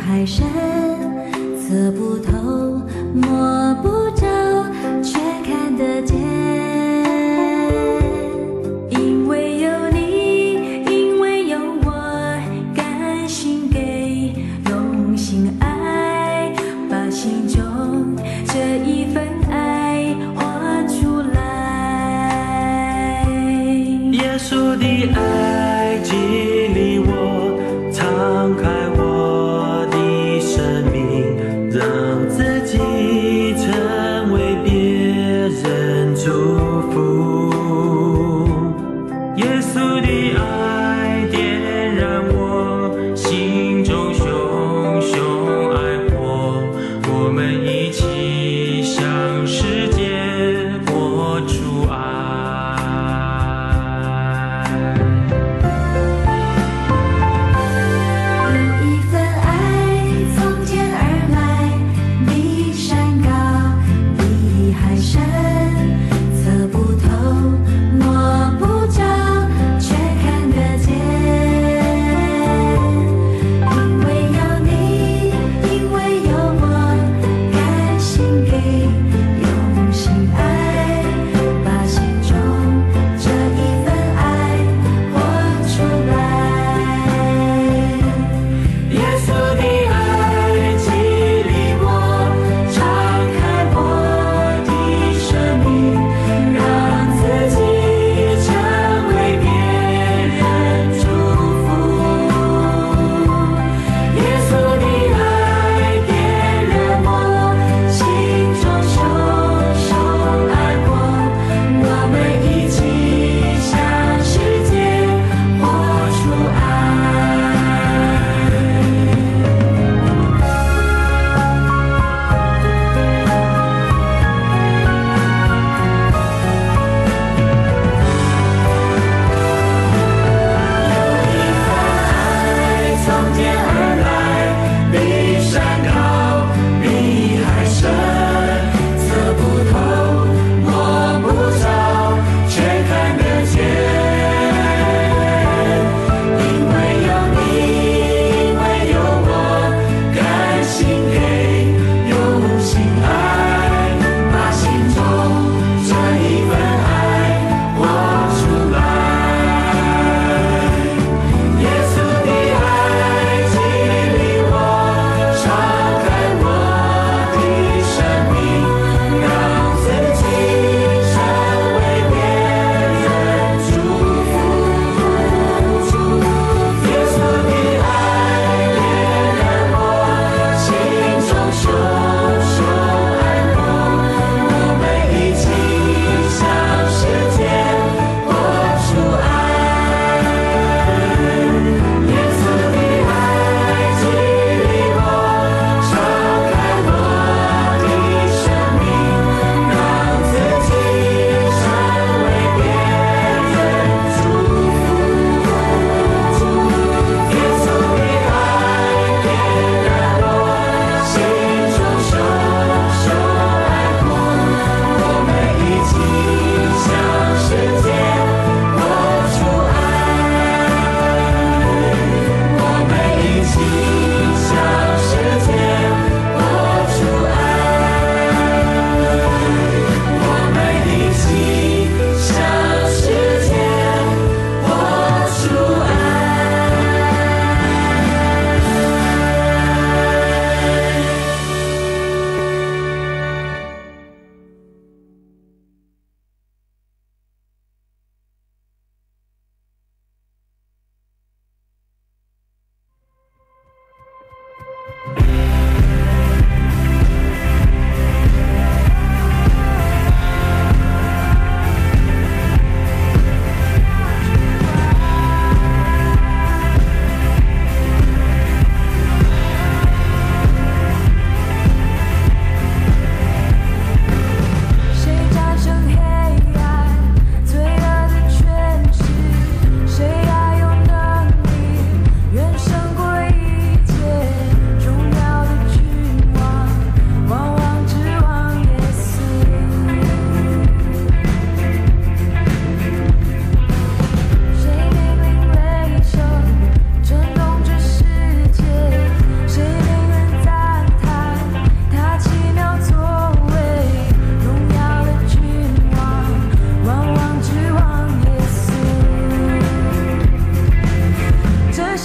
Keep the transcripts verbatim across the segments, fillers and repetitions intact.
海深测不透，摸不着，却看得见。因为有你，因为有我，甘心给，用心爱，把心中这一份爱活出来。耶稣的爱激励我，敞开我的生命，让自己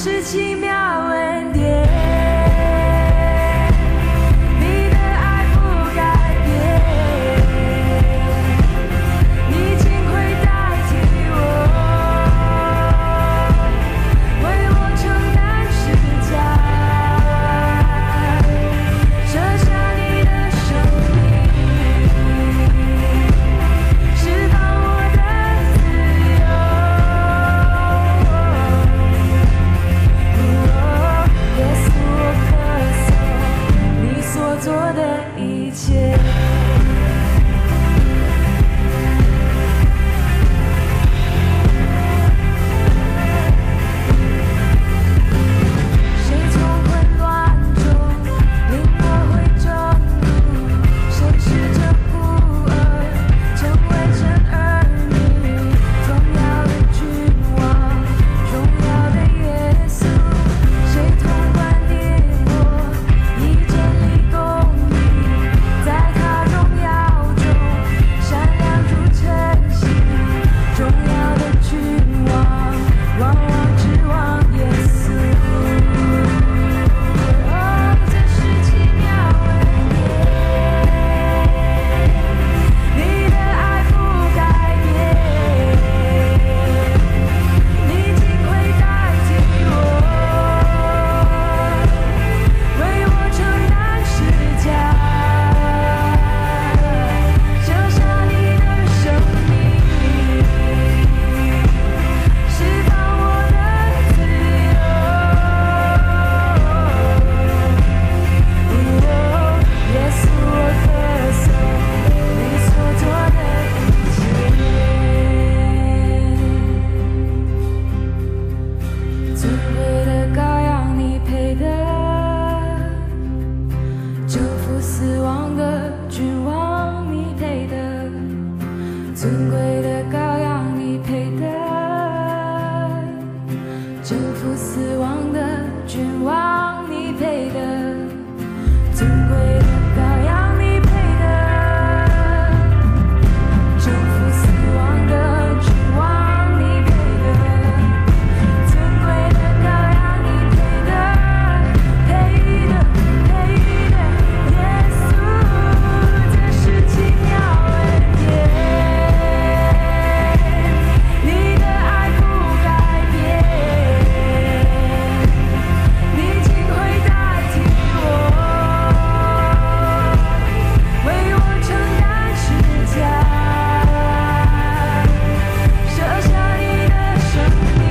是奇妙恩典，你的爱不改变，你竟会代替我，为我承担十架，舍下你的生命，释放我的自由。耶稣，我歌颂你所做的一切。谁从混乱中领我回正路？谁使这孤儿成为真儿女？荣耀的君王，荣耀的耶稣，谁统管列国，以真理公义，在他荣耀中闪亮如晨曦。荣耀的君王，万王之王耶稣。哦，这是奇妙恩典。 你的爱不改变，你竟会代替我，为我承担十架，舍下你的生命，释放我的自由。哦，耶稣，我歌颂你所做的一切。尊贵的羔羊，你配得，征服死亡的君王，你配得。尊贵的羔羊，你配得，征服死亡的君王，你配得。 尊贵的羔羊，你配得，征服死亡的君王，你配得。尊贵的羔羊，你配得，配得，配得。耶稣，这是奇妙恩典。你的爱不改变。 你竟会代替我，为我承担十架，舍下你的生命，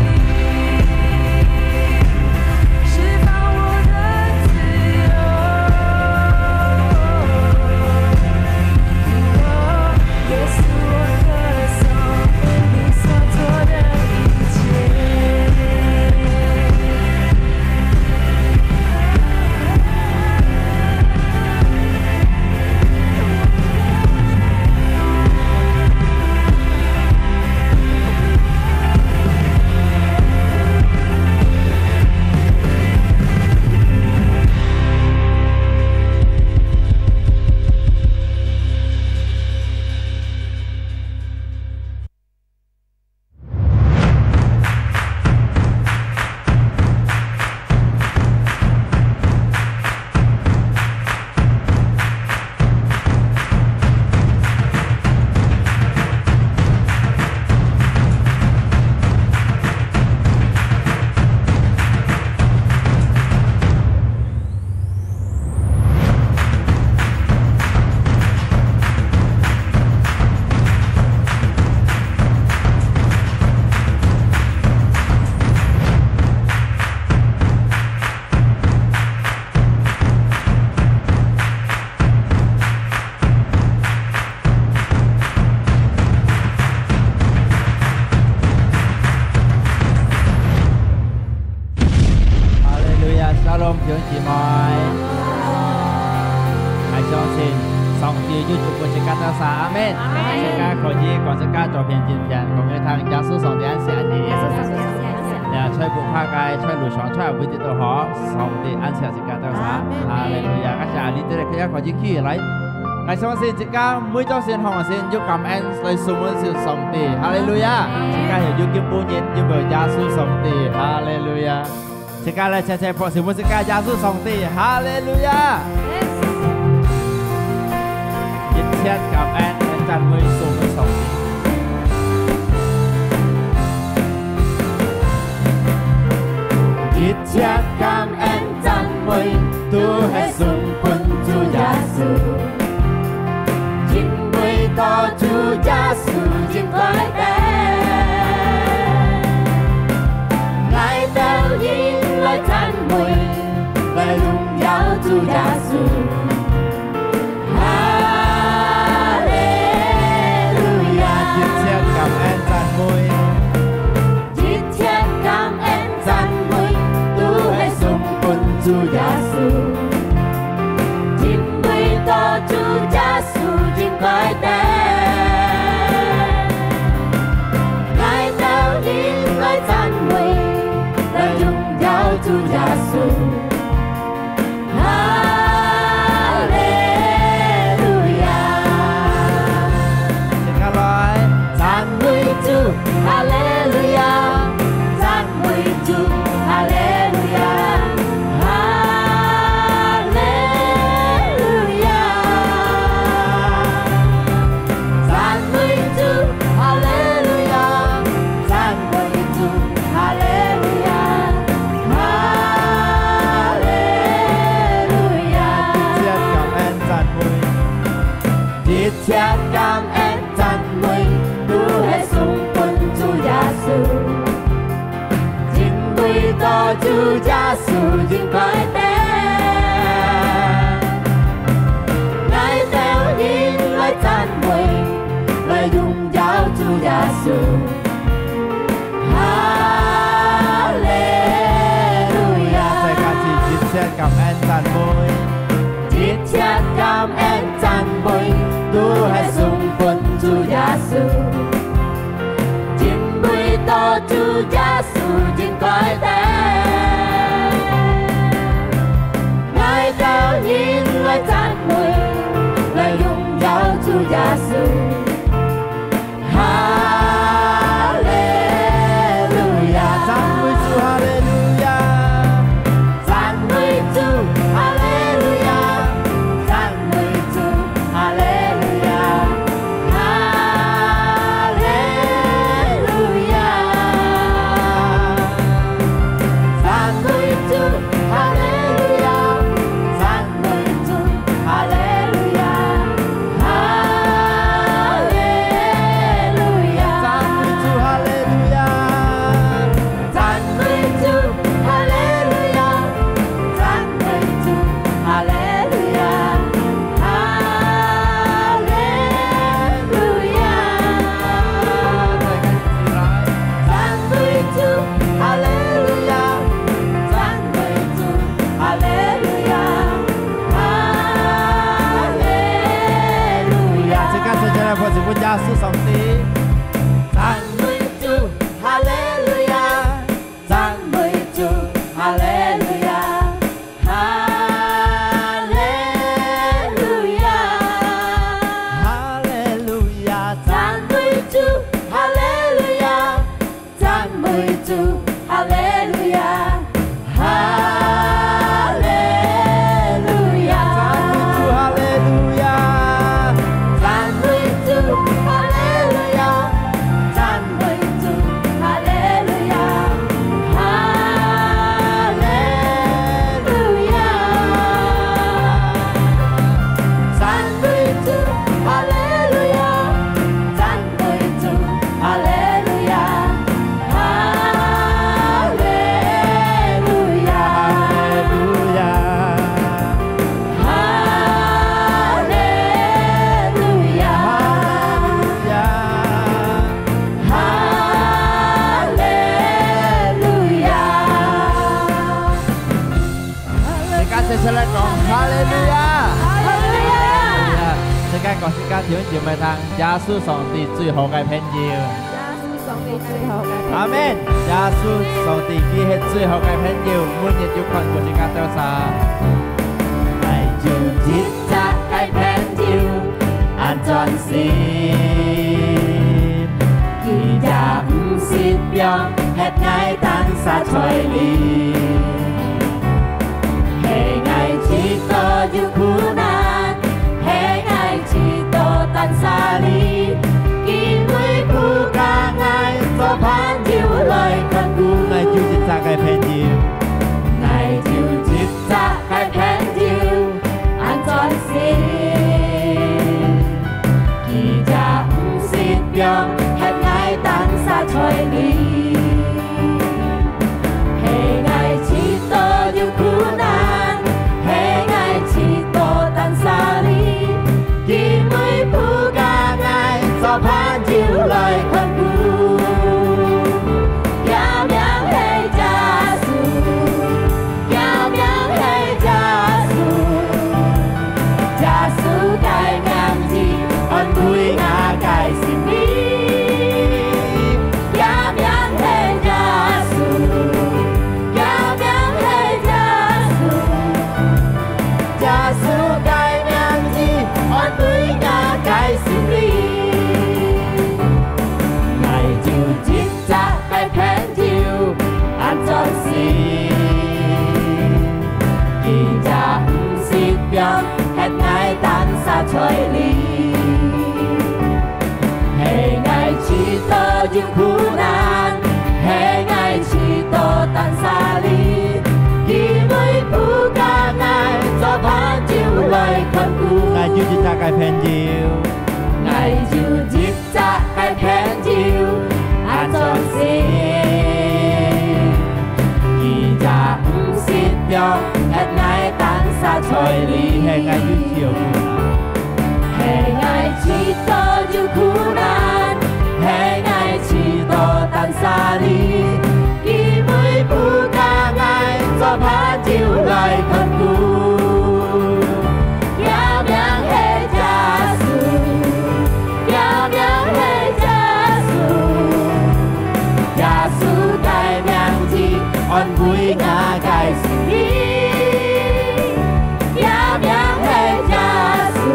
释放我的自由。 耶稣，我歌颂你所做的一切。哈利路亞，Shalom，弟兄姊妹。𠊎相信上帝有祝福自家兜儕，阿門。阿門。自家可以講自家左片、正片，講个聽耶穌上帝恁惜你。耶穌上帝恁惜你。呀，在屋下个，在路上，在哪位地都好，上帝恁惜自家兜儕。阿門。哈利路亞，感謝你，這個可以開始起來。𠊎相信自家每朝晨、傍晚晨，有感恩來數算上帝。哈利路亞。自家係有今晡日，因為耶穌上帝。哈利路亞。自家來齊齊拍手分自家耶穌上帝，哈利路亞！一切感恩、讚美送分上帝。一切感恩、讚美都係送分主耶穌。 因為到主耶穌應該得。𠊎兜人來讚美，來榮耀主耶穌。哈利路亞！一切感恩讚美。 一切感恩讚美都係送分主耶穌，因為到主耶穌應該得。𠊎兜人來讚美，來榮耀主耶穌。 哈利路亞！自家來，讚美主，哈利路亞！讚美主，哈利路亞！哈利路亞！讚美主，哈利路亞！讚美主，哈利路亞！哈利路亞！一切感恩讚美。 一切感恩讚美都係送分主耶穌，因為到主耶穌應該得。𠊎兜人來讚美，來榮耀主耶穌。 哈利路亞！大家一起一切感恩讚美。一切感恩讚美都係送分主耶穌，因為到主耶穌應該得。𠊎兜人來讚美，來榮耀主耶穌。 哈利路亞！讚美主，哈利路亞！讚美主，哈利路亞！讚美主，哈利路亞！哈利路亞！讚美主，哈利路亞！讚 美主，哈利路亞，哈利路亞。讚美主，哈利路亞。讚美主，哈利路亞，讚美主，哈利路亞，哈利路亞。再一起來。讚美主，哈利路亞，讚美主， 哈利路亞，哈利路亞。自家齊齊來拍手分耶穌上帝。讚美主，哈利路亞，讚美主，哈利路亞，哈利路亞，哈利路亞。讚美主，哈利路亞， 讚美主，哈利路亞，哈利路亞。讚美主，哈利路亞。讚美主，哈利路亞，讚美主，哈利路亞，哈利路亞。讚美主，哈利路亞，讚 美主，哈利路亞，哈利路亞，哈利路亞，哈利路亞，哈利路亞。 自家齊齊來講哈利路亞！哈利路亞！自家講自家弟兄姊妹聽，耶穌上帝最好个朋友。耶穌上帝最好个朋友。阿門。耶穌上帝佢係最好个朋友，每日有看顧自家兜儕。𠊎有一隻个朋友，恁專心，佢也毋識放忒𠊎單儕在裡。有苦難，係𠊎試著單儕哩，佢會扶䟘𠊎，做伴就來看顧。𠊎有一隻个朋友，𠊎有一隻个朋友，恁忠心，佢也毋識著，𠊎單儕在哩，係𠊎有照顧。 係𠊎試著有苦難，係𠊎試著單儕哩，佢會扶䟘𠊎，做伴就來看顧。厥名係耶穌，厥名係耶穌，耶穌个名字安慰𠊎个心靈。 厥名係耶穌，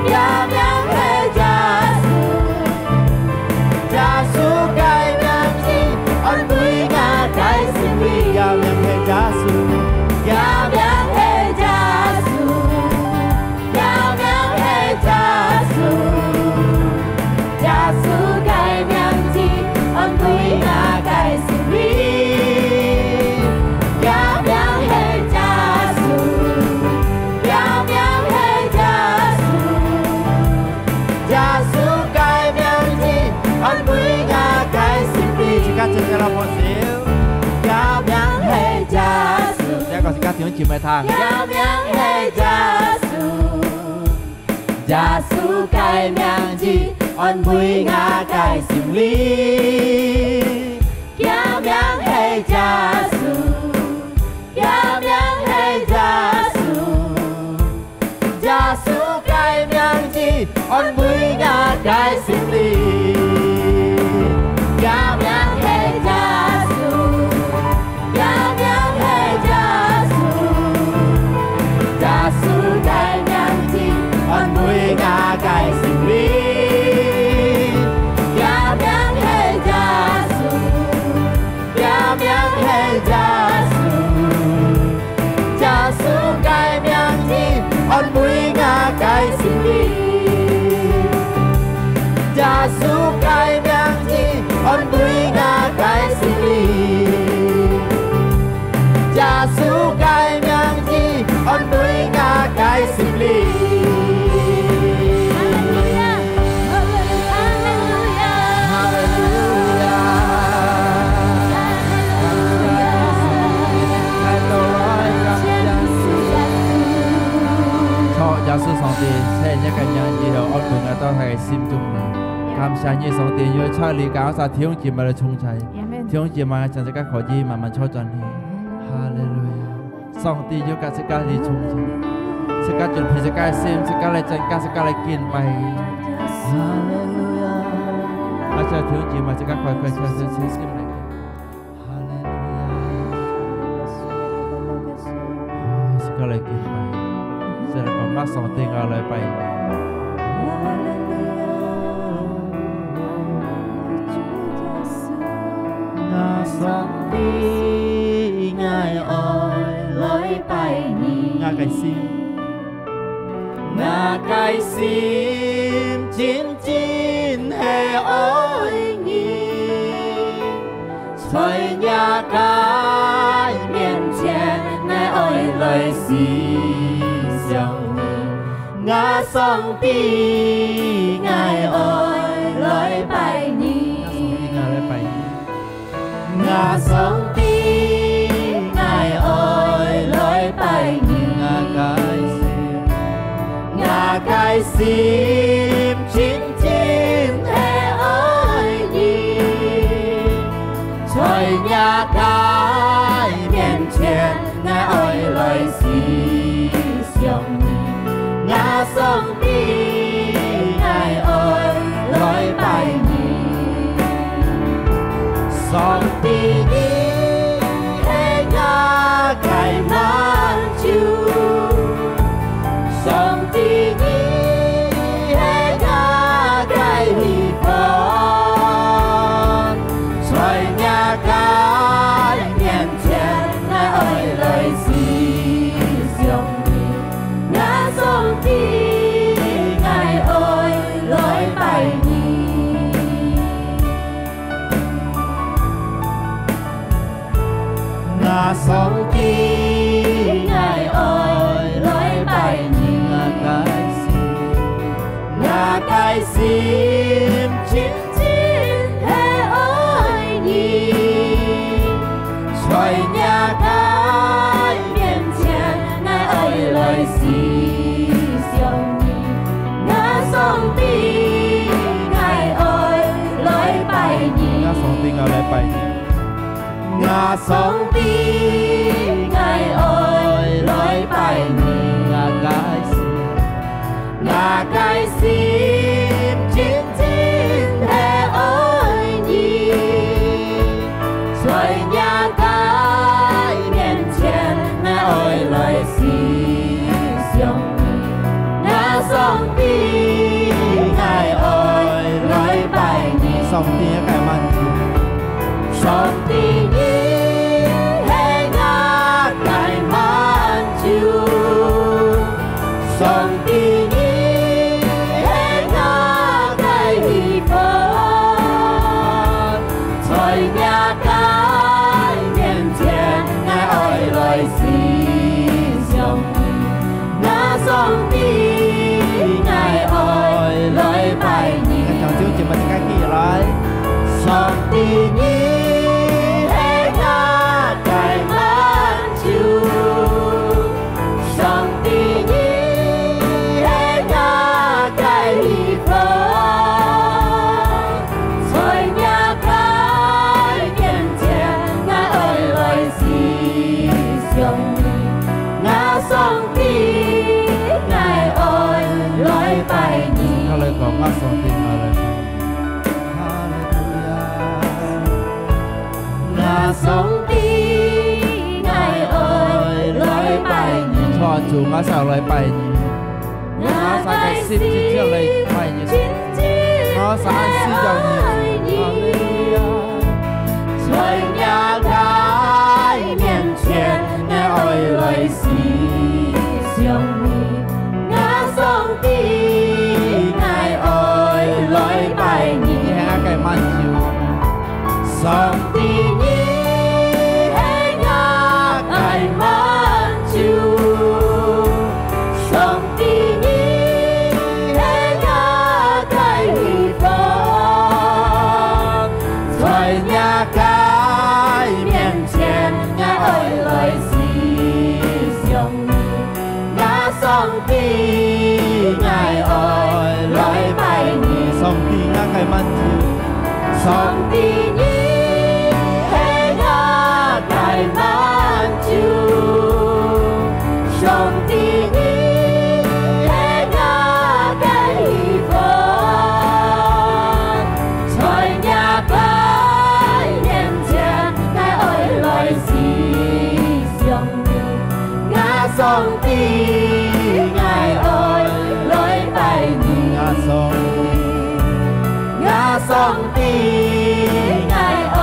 厥名係耶穌，耶穌个名字安慰𠊎个心靈。厥名係耶穌，厥名係耶穌，厥名係耶穌。 耶穌个名字安慰𠊎个心靈，厥名係耶穌，厥名係耶穌，耶穌个名字安慰𠊎个心靈。自家齊齊來拍手，厥名係耶穌。再講自家弟兄姊妹聽，厥名係耶穌。 耶穌个名字安慰𠊎个心靈，厥名係耶穌，厥名係耶穌，耶穌个名字安慰𠊎个心靈，厥名係耶穌。 厥名係耶穌，耶穌个名字安慰𠊎个心靈。厥名係耶穌，厥名係耶穌，耶穌个名字安慰𠊎个心靈。 耶穌个名字安慰𠊎个心靈，耶穌个名字安慰𠊎个心靈。哈利路亞，哈利路亞，哈利路亞，哈利路亞，哈利路亞。主耶穌上帝，在你个名以後，安慰𠊎到佢个心中裡。 感謝你，上帝，因為在你个下，弟兄姊妹來同在。阿門。弟兄姊妹，請自家可以慢慢坐轉去。哈利路亞！上帝有佮自家來同在，自家準備自家个心，自家來增加，自家來敬拜。哈利路亞！啊，請弟兄姊妹，自家快快、快快、清醒來。 哈利路亞！哦，自家來敬拜，自家來講，𠊎上帝，𠊎來拜你。𠊎上帝，𠊎愛來拜你。𠊎个心，𠊎个心真真係愛你。 在若个面前，𠊎愛來思想你。𠊎上帝，𠊎愛來拜你。𠊎上帝，𠊎來拜你。𠊎上帝，𠊎愛來拜你。𠊎个心，𠊎个心真 真係愛你，在若个面前，𠊎愛來思想你。𠊎上帝，𠊎愛來拜你。上帝，你係𠊎个滿足。 上帝，你係𠊎个希望，在若个面前，𠊎愛來思想你。𠊎 心真真係愛你，在若个面前，𠊎愛來思想你。𠊎上帝，𠊎愛來拜你。𠊎上帝，𠊎來拜你。 𠊎上帝，𠊎愛來拜你。𠊎个心，𠊎个心真真係愛你，在若个面前，𠊎愛來思想你。 𠊎上帝，𠊎愛來拜你。上帝，𠊎个滿足。上帝，你係𠊎个滿足。上帝，你係𠊎个喜歡。 在若个面前，𠊎愛來思想你。𠊎上帝，𠊎愛來拜你。𠊎將手接埋自家起來。上帝，你係𠊎个滿足。 上帝，你係𠊎个喜歡，在若个面前，𠊎愛來思想你。𠊎上帝，𠊎愛來拜你。𠊎來講，𠊎上帝，𠊎來拜你。哈利路亞。 𠊎上帝，𠊎愛來拜你。主啊，主，𠊎想來拜你。𠊎个心真正來拜你。𠊎想愛思想你。哈利路亞。在若个面前，𠊎愛來思想你。 𠊎上帝，𠊎愛來拜你。你係𠊎个滿足。上帝，你係𠊎个滿足。上帝，你係𠊎个喜歡。在若个面前，𠊎愛來思想你。 𠊎上帝，𠊎愛來拜你。上帝，𠊎个滿足。上帝，你係𠊎个滿足。上帝，你係𠊎个喜歡。在若个面前，𠊎愛來思想你。 𠊎上帝，𠊎愛來拜你。𠊎上帝，𠊎上帝，𠊎愛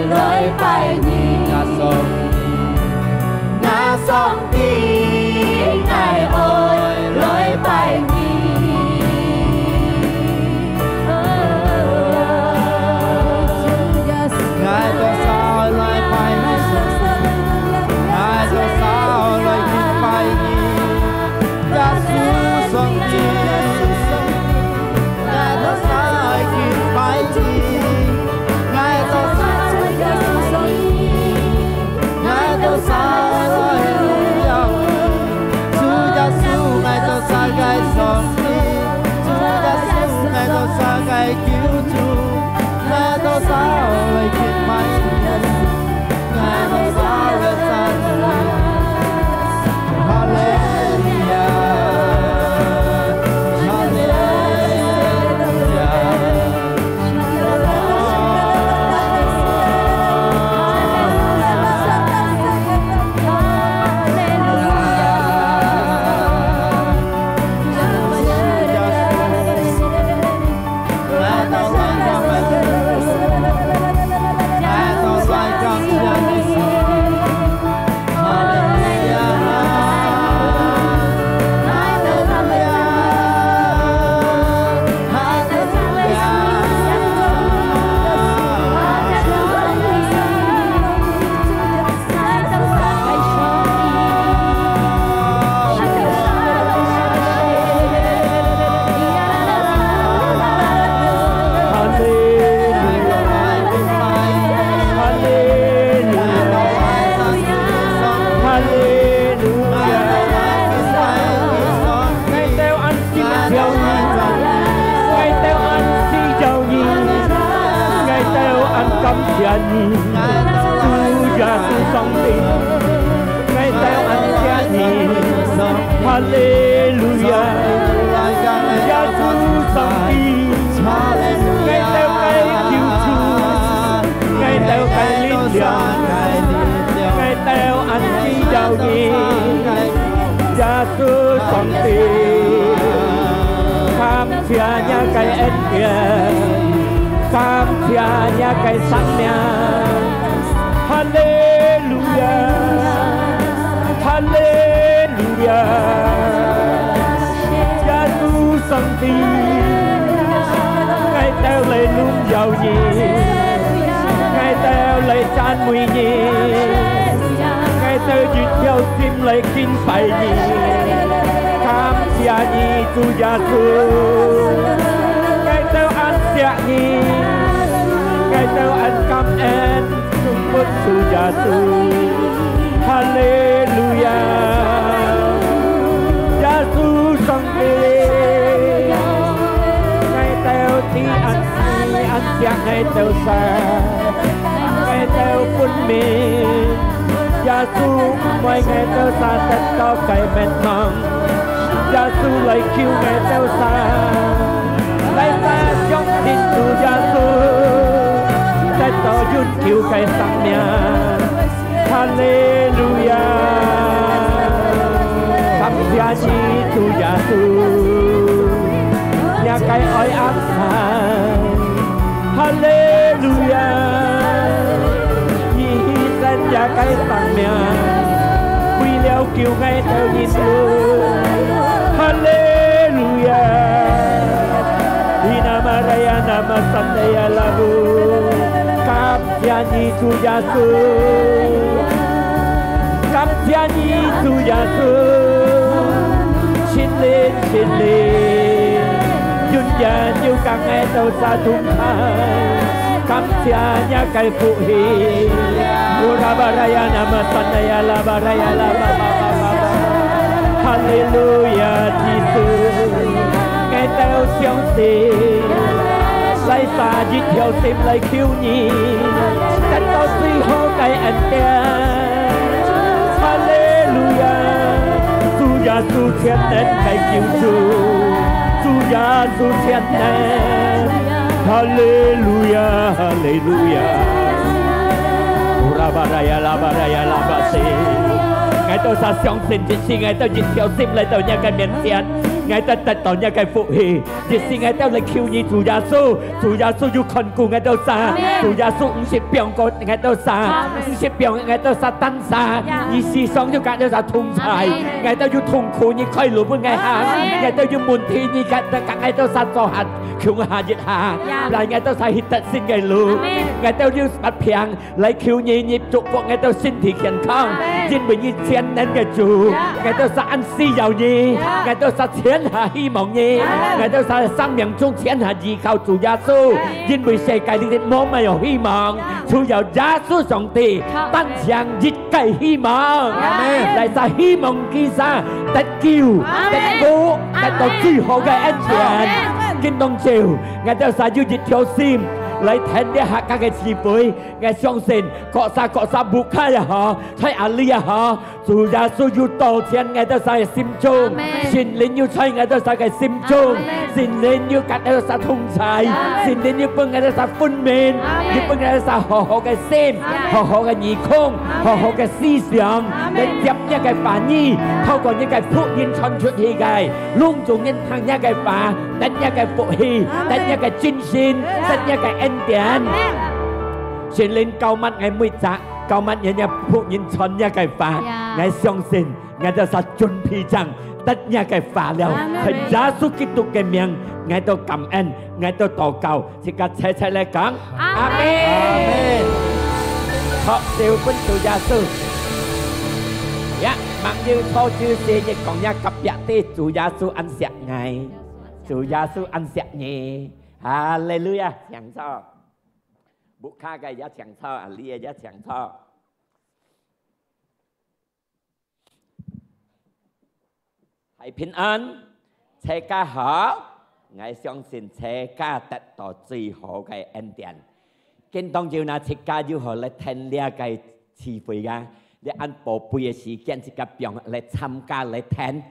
來拜你。𠊎上帝，𠊎上帝，𠊎愛來拜你。 𠊎多少來拜你，𠊎多少來敬拜你。主耶穌上帝，𠊎兜恁謝你，哈利路亞！耶穌上帝，𠊎兜个救主，𠊎兜个力量，𠊎兜恁需要你，耶穌上帝。 謝若个恩典，感謝若个生命。哈利路亞，哈利路亞！耶穌上帝，𠊎兜來榮耀你，𠊎兜來讚美你，𠊎兜一條心來敬拜你。 感謝你，主耶穌，𠊎兜恁惜你，𠊎兜恁感恩，分主耶穌。哈利路亞！耶穌上帝，𠊎兜知恁你恁惜𠊎兜儕，𠊎兜分明。 耶穌毋愛𠊎兜儕得到个滅亡，耶穌來救𠊎兜儕，來儕相信主耶穌，得到永久个生命。哈利路亞！感謝你，主耶穌，若个愛恁大。 哈利路亞！你犧牲若个生命，為了救𠊎兜人類。哈利路亞！Ina maraya nama sandaya labu. 感謝你，主耶穌。 感謝你，主耶穌，聖靈，聖靈，永遠有佮𠊎兜儕同在。感謝若个福氣。Ura baraya nama sandaya la baraya la ba ba ba ba ba. 哈利路亞，主耶穌，𠊎兜相信，來儕一條心來求你，得到最好个恩典。 哈利路亞！主耶穌全能个救主，主耶穌全能。哈利路亞，哈利路亞！Ura baraya la baraya la ba si. 𠊎兜儕相信，一時𠊎兜一條心來到若个面前，𠊎兜得到若个福氣。 一時𠊎兜來求你，主耶穌，主耶穌有看顧𠊎兜儕，阿們。主耶穌毋識放過𠊎兜儕，阿們。毋識放𠊎兜儕單儕，呀。你時常有佮𠊎兜儕同在，阿們。𠊎兜有痛苦，你開路分𠊎行，阿們。𠊎兜有問題，你佮，佮𠊎兜儕做下，共下一下，呀。來𠊎兜儕去得勝个路，阿們。𠊎兜有發病， 來求你，你祝福𠊎兜身體健康，阿們。因為你全能个主，呀。𠊎兜儕恁需要你，呀。𠊎兜儕全下希望你，阿們。𠊎兜儕生命中全下依靠主耶穌，阿們。因為世界裡無麼个希望，呀。除了耶穌上帝，好。單淨一个希望，阿們。來儕希望佢儕得救，阿們。得福，阿們。得到最好个恩典。阿們。今當晝，𠊎兜儕有一條心，來跈這客家个聚會， 𠊎相信，各儕各儕屋下也好，在哪裡也好，主耶穌有到全𠊎兜儕个心中，阿們。聖靈有在𠊎兜儕个心中，阿們。聖靈有佮𠊎兜儕同在，阿們。聖靈有分𠊎兜儕分明，阿們。有分𠊎兜儕好好个心，阿們。好好个耳空，阿們。好好个思想，阿們。來接若个話語，透過若个僕人傳出去个，攏總人聽若个話，得若个福氣，阿們。得若个精神，阿們。得若个恩典。阿們。 聖靈膏抹𠊎每隻，膏抹若个僕人傳若个話，呀。𠊎相信，𠊎兜儕準備正得若个話了。阿們。在耶穌基督个名，𠊎兜感恩，𠊎兜禱告，自家齊齊來講，阿們。阿們。好，手分主耶穌。呀，吂有坐就坐，你講若隔壁个，主耶穌恁惜𠊎，主耶穌恁惜你。哈利路亞，請坐。 屋下个也請坐，啊，這个也請坐。大平安，齊家好，𠊎相信齊家得到最好个恩典。今當晝呢，自家又好來聽這个聚會啊，這恁寶貝个時間，自家放來參加來聽，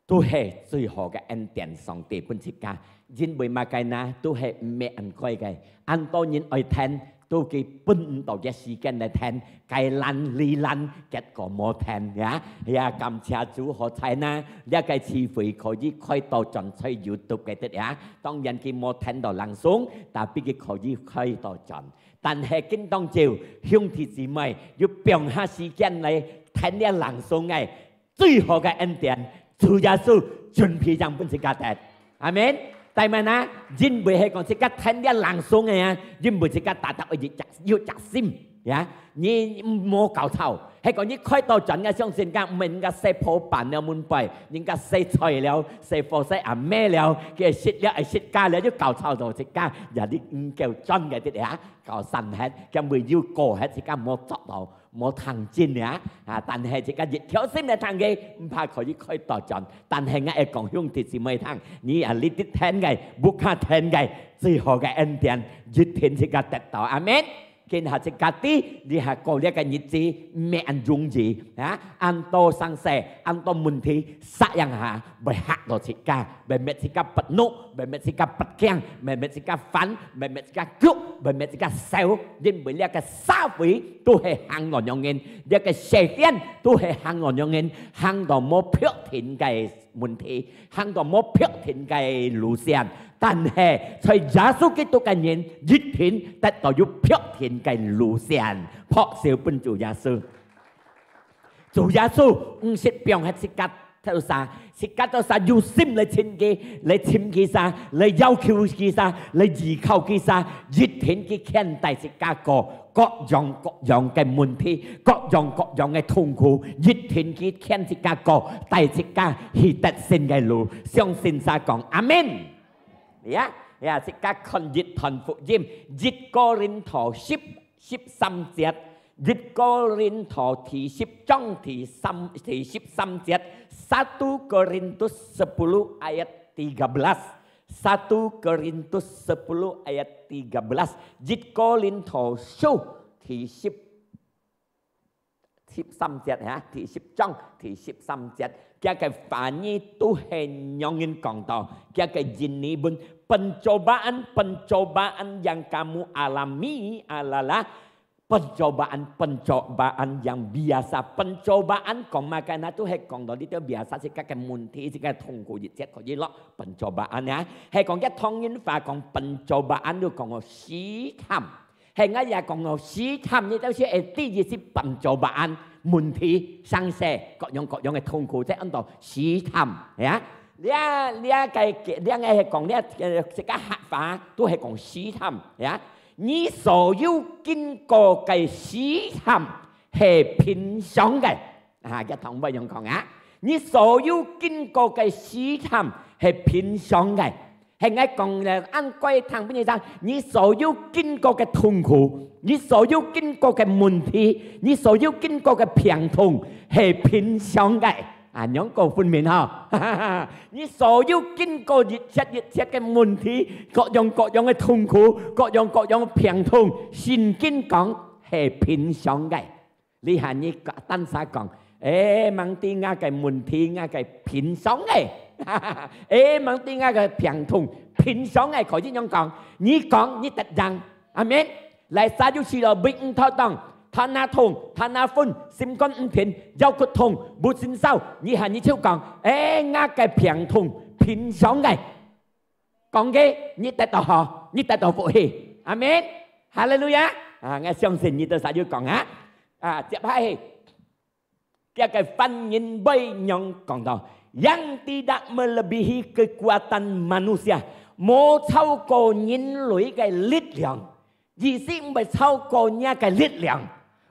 都係最好个恩典，上帝分自家。因為麼个呢？都係毋係恁該个，恁多人愛聽，都佢分毋到个時間來聽，該懶哩懶，結果無聽呀。呀，感謝主，好彩呢，這个聚會可以開到轉在YouTube个的呀。當然佢無聽到朗誦，tapi佢可以開到轉。 但係今當晝，兄弟姊妹，有放下時間來聽這朗誦个最好个恩典，主耶穌準備正分自家得。阿門。弟兄啊，因為係講自家聽這朗誦个啊，因為自家大大有隻，有隻心，呀，你無搞錯。係講你開到轉个相信，該毋係人家洗破板了門背，人家洗菜了，洗火洗阿妹了，佢食了，食家了，就搞錯到自家，呀，你毋夠轉个的呀。 搞散忒，佢會有過忒，自家無做到，無聽真呀。啊，但係自家一條心來聽佢，毋怕可以開到轉。但係𠊎愛講兄弟姊妹聽，你啊，你得聽个，不卡聽个，最好个恩典，一定自家得到。阿門。今下自家知，你下過這个日子，毋係恁容易啊，恁多生事，恁多問題，煞樣下，會嚇到自家。 會搣自家發怒，會搣自家發驚，會搣自家煩，會搣自家急，會搣自家愁，因為這个社會都係行到恁樣，這个世間都係行到恁樣，行到無標定个問題，行到無標定个路線。但係在耶穌基督个人，一定得到有標定个路線。拍手分主耶穌。主耶穌毋識放忒自家 兜儕，自家兜儕有心來尋佢，來尋佢儕，來要求佢儕，來依靠佢儕，一定佢牽帶自家過各樣各樣个問題，各樣各樣个痛苦，一定佢牽自家過，帶自家去得勝个路。相信儕講阿門。呀，呀，自家看一段福音，一哥林多十，十三節。 一哥林多第十章第三，第十三節，satu Korintus sepuluh ayat tiga belas。Satu Korintus sepuluh ayat tiga belas。一哥林多書第十，十三節哈，第十章第十三節，佢个話語都係恁樣講到，佢个印尼文，pencobaan, pencobaan yang kamu alami adalah pencobaan, pencobaan yang biasa. Pencobaan講麼个呢？都係講到這兜biasa，自家个問題，自家个痛苦，一切可以落pencobaan呀。係講个唐人話講pencobaan，就講个試探。係𠊎也講个試探，你兜係會知意思pencobaan，問題、生事，各樣各樣个痛苦，這安到試探呀。這，這个，這个係講這，呃，自家客話，都係講試探呀。 你所有經過个試探係平常个。啊，佢同𠊎樣講啊，你所有經過个試探係平常个。係𠊎講了，恁該聽分你聽，你所有經過个痛苦，你所有經過个問題，你所有經過个病痛係平常个。 啊，恁樣講分明吼。你所有經過一切一切个問題，各樣各樣个痛苦，各樣各樣个病痛，聖經講係平常个。這下你單儕講，誒，吂知𠊎个問題，𠊎个平常个。誒，吂知𠊎个病痛，平常个，可以恁樣講。你講，你得贏。 阿門。來，儕有試著，背毋妥當，頭那痛，頭那昏，心肝毋定，腰骨痛，無神sauh，你下你就講，誒，𠊎个病痛平常个。講个，你得到好，你得到福氣。阿門。哈利路亞。啊，𠊎相信你兜儕有講啊。啊，接下去， 佢个翻譯會恁樣講到，yang tidak melebihi kekuatan manusia，無超過人類个力量。意思毋會超過若个力量，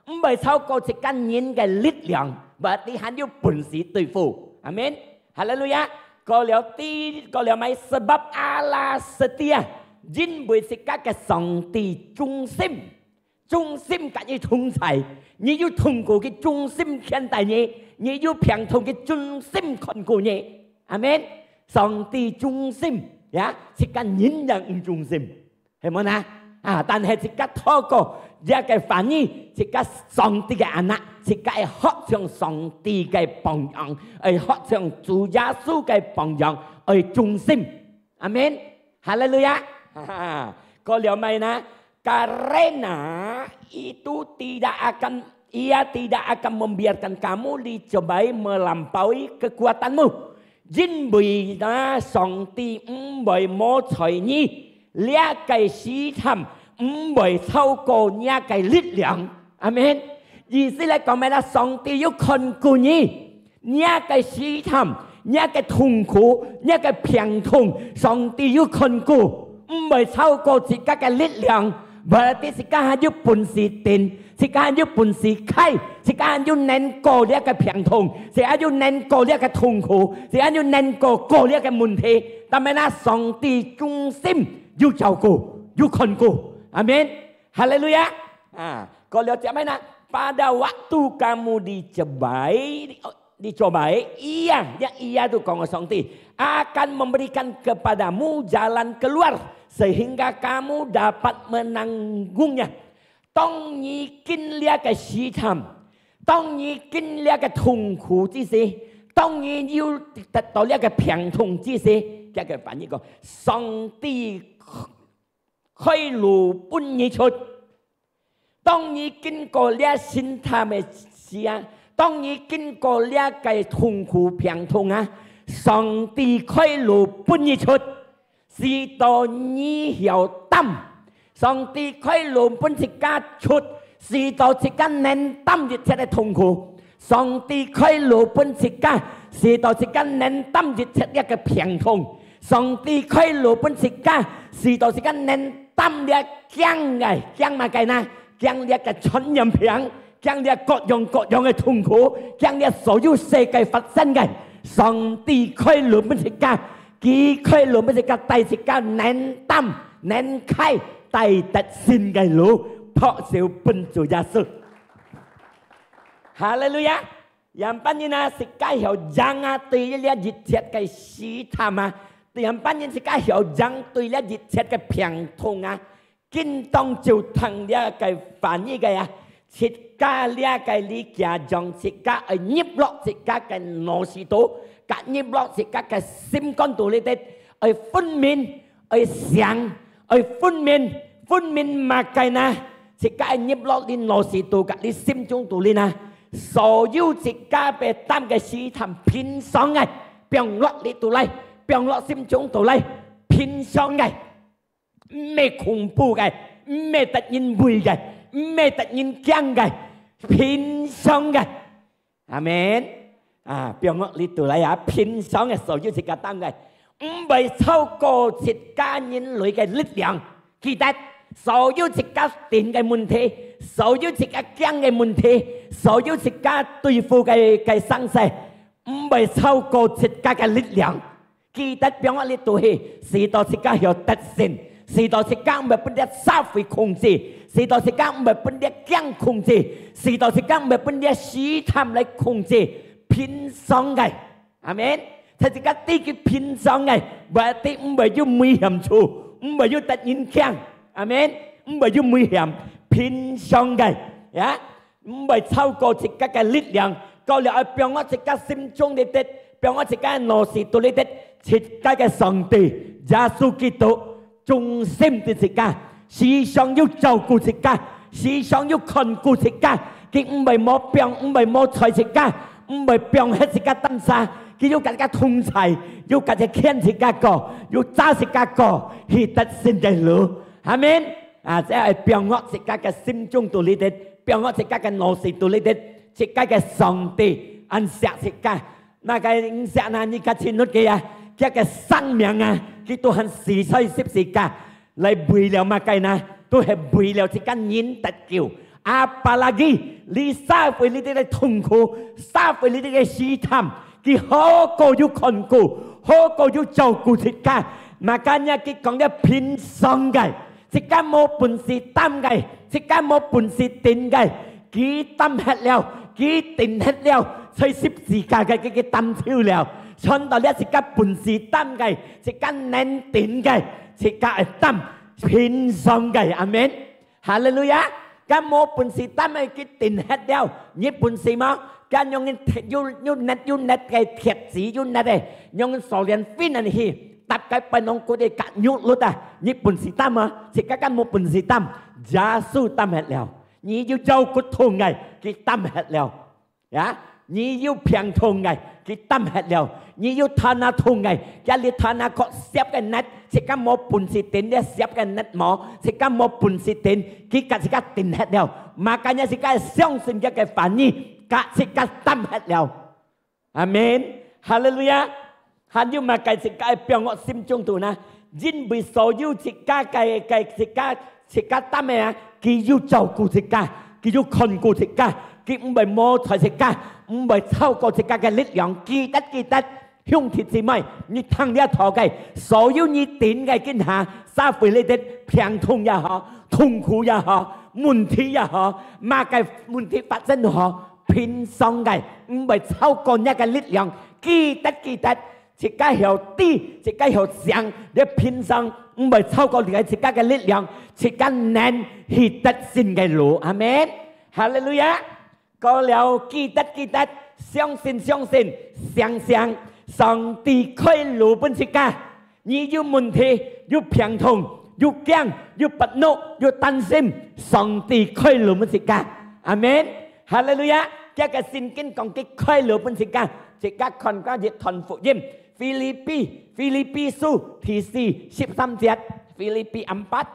毋會超過自家人个力量，berarti還有本事對付。阿門。哈利路亞。過了第，過了麼个？Sebab Allah setia，因為自家个上帝忠心。 忠心甲你同在，你有痛苦，佢忠心看待你；你有病痛，佢忠心看顧你。阿門。上帝忠心，呀，自家人也毋忠心，係無呢？啊，但係自家透過這个話語，自家上帝个anak，自家愛學像上帝个榜樣，愛學像主耶穌个榜樣，愛忠心。阿門。哈利路亞。哈哈，過了麼个呢？Karena itu tidak akan, ia tidak akan membiarkan kamu dicobai melampaui kekuatanmu。因為呢，上帝毋會無在你這个試探，毋會超過若个力量。阿門。意思來講咩啦？上帝有看顧你， 若个試探，若个痛苦，若个病痛，上帝有看顧，毋會超過自家个力量。Berarti自家還有本事頂，自家還有本事開，自家還有能過這个病痛，自家還有能過這个痛苦，自家還有能過過這个問題。但係呢，上帝忠心有照顧，有看顧。阿門。哈利路亞。啊，過了接下來呢，pada waktu kamu dicobai, dicobai, ia, ia itu講个上帝，akan memberikan kepadamu jalan keluar sehingga kamu dapat menanggungnya。當你經歷个試探，當你經歷个痛苦之時，當你有得到這个病痛之時，這个翻譯講，上帝開路分你出。 當你經過這試探个時啊，當你經過這个痛苦病痛啊，上帝開路分你出，使到你曉擔。上帝開路分自家出，使到自家能擔一切个痛苦。上帝開路分自家，使到自家能擔一切這个病痛。上帝開路分自家，使到自家能擔這驚个，驚麼个呢？ 驚這个傳染病，驚這各樣各樣个痛苦，驚這所有世界發生个，上帝開路分自家，佢開路分自家，帶自家能擔、能開，帶得勝个路，拍手分主耶穌。哈利路亞！樣般人啊，自家曉贏啊，對這一切个試探啊，樣般人自家曉贏對這一切个病痛啊， 今當晝聽這个話語个啊，自家這个理解，將自家愛入落自家个腦屎肚，甲入落自家个心肝肚裡底，愛分明，愛醒，愛分明，分明麼个呢？自家愛入落你腦屎肚，甲你心中肚裡呢？所有自家被擔个試探平常个，放落你肚裡，放落心中肚裡，平常个。 毋係恐怖个，毋係得人畏个，毋係得人驚个，平常个。阿門。啊，放落你肚裡啊，平常个所有自家擔个，毋會超過自家人類个力量。記得，所有自家頂个問題，所有自家驚个問題，所有自家對付个，个生死，毋會超過自家个力量。 記得放落你肚去，使到自家曉得勝，使到自家毋會分這社會控制，使到自家毋會分這驚控制，使到自家毋會分這試探來控制，平常个。阿門。在自家知佢平常个，berarti毋會有危險處，毋會有得人驚。阿門。毋會有危險，平常个，呀。 毋會超過自家个力量，到了愛放落自家心中裡底，放落自家个腦屎肚裡底，自家个上帝，耶穌基督，忠心對自家，時常有照顧自家，時常有看顧自家，佢毋會無放，毋會無睬自家，毋會放忒自家擔儕，佢有甲自家同在，有甲自家牽自家過，有揸自家過，去得勝个路。阿門。 啊，這愛放落自家个心中肚裡底，放落自家个腦屎肚裡底，自家个上帝恁惜自家。那个毋惜那你个情律个啊，佢个生命啊，佢都還死在十字架，來為了麼个呢？都係為了自家人得救。Apalagi你社會裡底个痛苦，社會裡底个試探，佢好過有看顧，好過有照顧自家。Makanya佢講了平常个， 自家無本事擔个，自家無本事頂个，佢擔忒了，佢頂忒了，在十字架个佢，佢擔走了。傳到了自家本事擔个，自家能頂个，自家愛擔，平常个，阿門。哈利路亞！該無本事擔个，佢頂核了，你本事無？該樣个鐵，又，又硞又硞个鐵子又硞个，樣个鎖鏈飛恁去，搭該半龍骨个甲肉碌啊，你本事擔無？自家敢無本事擔？耶穌擔核了。你有腰骨痛个，佢擔核了。 呀，你有病痛个，佢擔核了；你有頭那痛个，這裡頭那殼攝个硞，自家無本事頂這攝个硞無，自家無本事頂，佢甲自家頂核了。Makanya自家相信佢个話語，甲自家擔核了。阿門，哈利路亞。 還有麼个自家愛放在心中肚呢？因為所有自家个，个自家，自家擔个啊，佢有照顧自家，佢有看顧自家，佢毋會無睬自家，毋會超過自家个力量。記得，記得，兄弟姊妹，你聽這道个，所有你頂个今下，社會裡底病痛也好，痛苦也好，問題也好，麼个問題發生都好，平常个，毋會超過你个力量。記得，記得， 自家曉知，自家曉想，你平常毋會超過你个自家个力量，自家能去得勝个路。阿門。哈利路亞！過了，記得，記得，相信，相信，想，想，上帝開路分自家。你有問題，有病痛，有驚，有不安，有擔心，上帝開路分自家。阿門。哈利路亞！這个聖經講佢開路分自家，自家看過一段福音。 Filipi，Filipi書第四，十三節，Filipi empat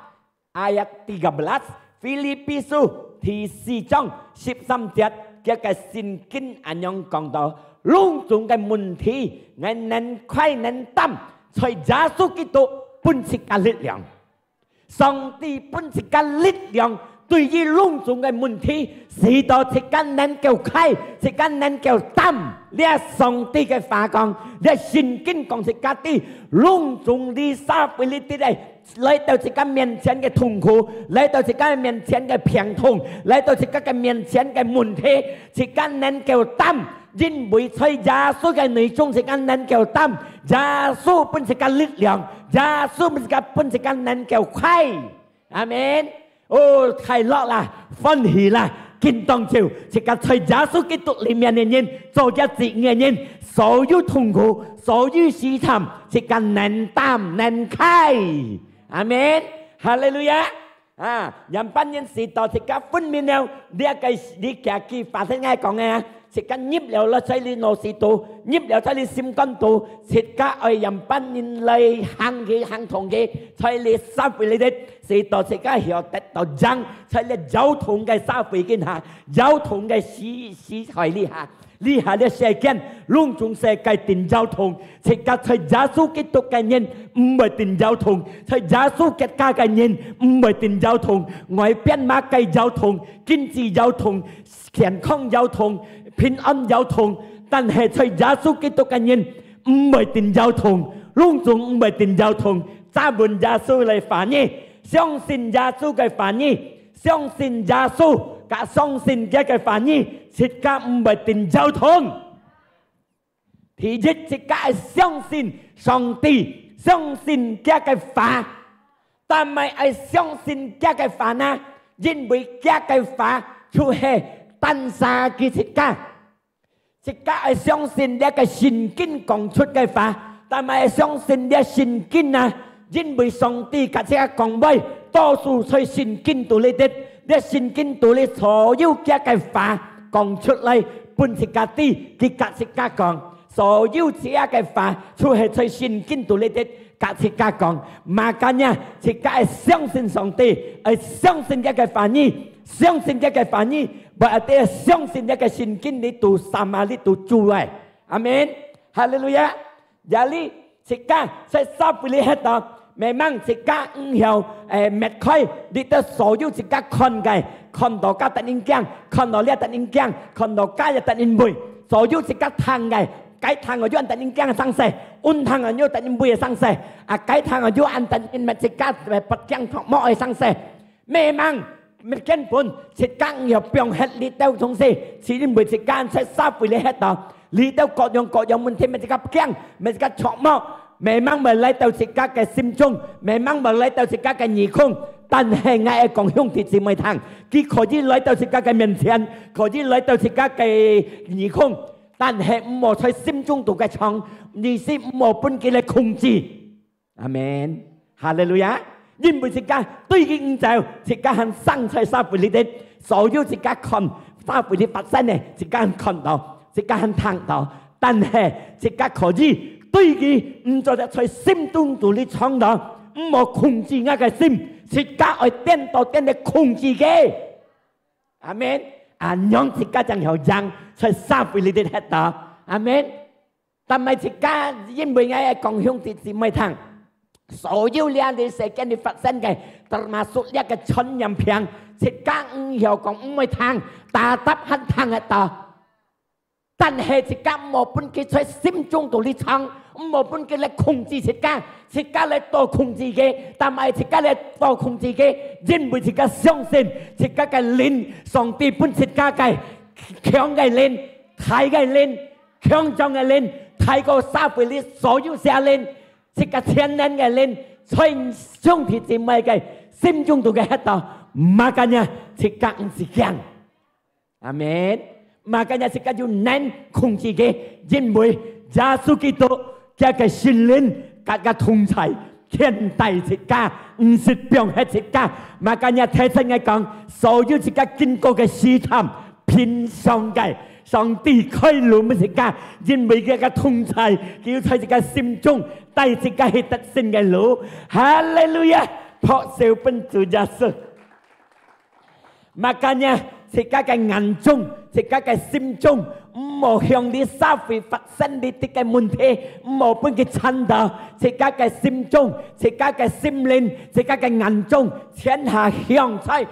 ayat tiga belas，Filipi書第四章十三節，佢个聖經恁樣講到，攏總个問題，𠊎能開能擔，在耶穌基督分自家力量。 上帝分自家力量，對於攏總个問題，使到自家能夠開，自家能夠擔。這上帝个話講，這聖經講自家知，攏總這社會裡底个，來到自家面前个痛苦，來到自家面前个病痛，來到自家个面前个問題，自家能夠擔。 因為在耶穌个內中，自家能夠擔，耶穌分自家力量，耶穌分自家，分自家能夠開。阿門。哦，快樂啦，歡喜啦，今當晝，自家在耶穌基督裡面个人，做佢子女个人，所有痛苦，所有試探，自家能擔能開。阿門。哈利路亞。 啊，樣般人使到自家分明了，這个你家己發生个講个啊，自家入了落在你腦屎肚，入了在你心肝肚，自家愛樣般人來行去行動去，在你社會裡底，使到自家曉得到贏，在你搖動个社會底下，搖動个時，時代裡下。 這下這世間，攏總世界定搖動，自家在耶穌基督个人毋會定搖動，在耶穌國家个人毋會定搖動。外邊麼个搖動，經濟搖動，健康搖動，平安搖動，但係在耶穌基督个人毋會定搖動，攏總毋會定搖動。再問耶穌个話語，相信耶穌个話語， 相信耶穌，甲相信佢个話語，自家毋會定搖動。第一，自家愛相信上帝，相信佢个話，但係愛相信佢个話呢，因為佢个話就係單儕佢自家。 自家愛相信這个聖經講出个話，但係愛相信這聖經啊，因為上帝甲自家講話，多數在聖經肚裡底，這聖經肚裡所有佢个話講出來，分自家知，佢甲自家講，所有佢个話就係在聖經肚裡底甲自家講。Makanya，自家愛相信上帝，愛相信佢个話語， 相信佢个話語，毋係相信這个聖經裡肚sama裡肚主个。阿門。哈利路亞。Jadi，自家在社會裡歇到，memang自家毋曉，誒，搣開，裡肚所有自家看个，看到該得人驚，看到這得人驚，看到該也得人畏，所有自家聽个，該聽个又恁得人驚个聲勢，恁聽个又得人畏个聲勢，啊，該聽个又恁得人搣自家，誒，發驚托目个聲勢。 Memang，根本自家毋曉放忒裡肚東西，係因為自家在社會裡歇到，裡肚各樣各樣問題，搣自家驚，搣自家著毛。Memang會來到自家个心中，memang會來到自家个耳空，但係𠊎愛講兄弟姊妹聽，佢可以來到自家个面前，可以來到自家个耳空，但係毋好在心中肚个唱，意思毋好分佢來控制。阿門。哈利路亞！因為自家對佢毋走，自家還生在社會裡底，所有自家看社會裡發生个，自家還看到，自家還聽到。但係自家可以對佢毋做得在心中肚裡唱到，毋好控制𠊎个心，自家愛顛倒顛个控制佢。阿門。恁樣自家正曉贏在社會裡底歇到。阿門。但係自家因為𠊎愛講兄弟姊妹聽，所有這裡世間裡發生个，termasuk這个傳染病，自家毋曉講毋會聽，tetap還聽得到。但係自家毋好分佢在心中肚裡唱，毋好分佢來控制自家，自家來多控制佢，但係自家來多控制佢，因為自家相信自家个靈，上帝分自家个強个靈，大个靈，強壯个靈，大過社會裡所有邪靈，自家全能个靈，在兄弟姊妹个心中肚个歇到，makanya自家毋使驚。阿門。Makanya自家有能控制佢，因為耶穌基督佢个聖靈佮佢同在，牽帶自家，毋使放忒自家。Makanya提醒𠊎講，所有自家經過个試探，平常个，上帝開路分自家，因為佢个同在，佢有在自家心中帶自家去得勝个路。哈利路亞！拍手分主耶穌。 Makanya，自家个眼中，自家个心中，毋好向這社會發生這兜个問題，毋好分佢纏到自家个心中、自家个心靈、自家个眼中，全下向在、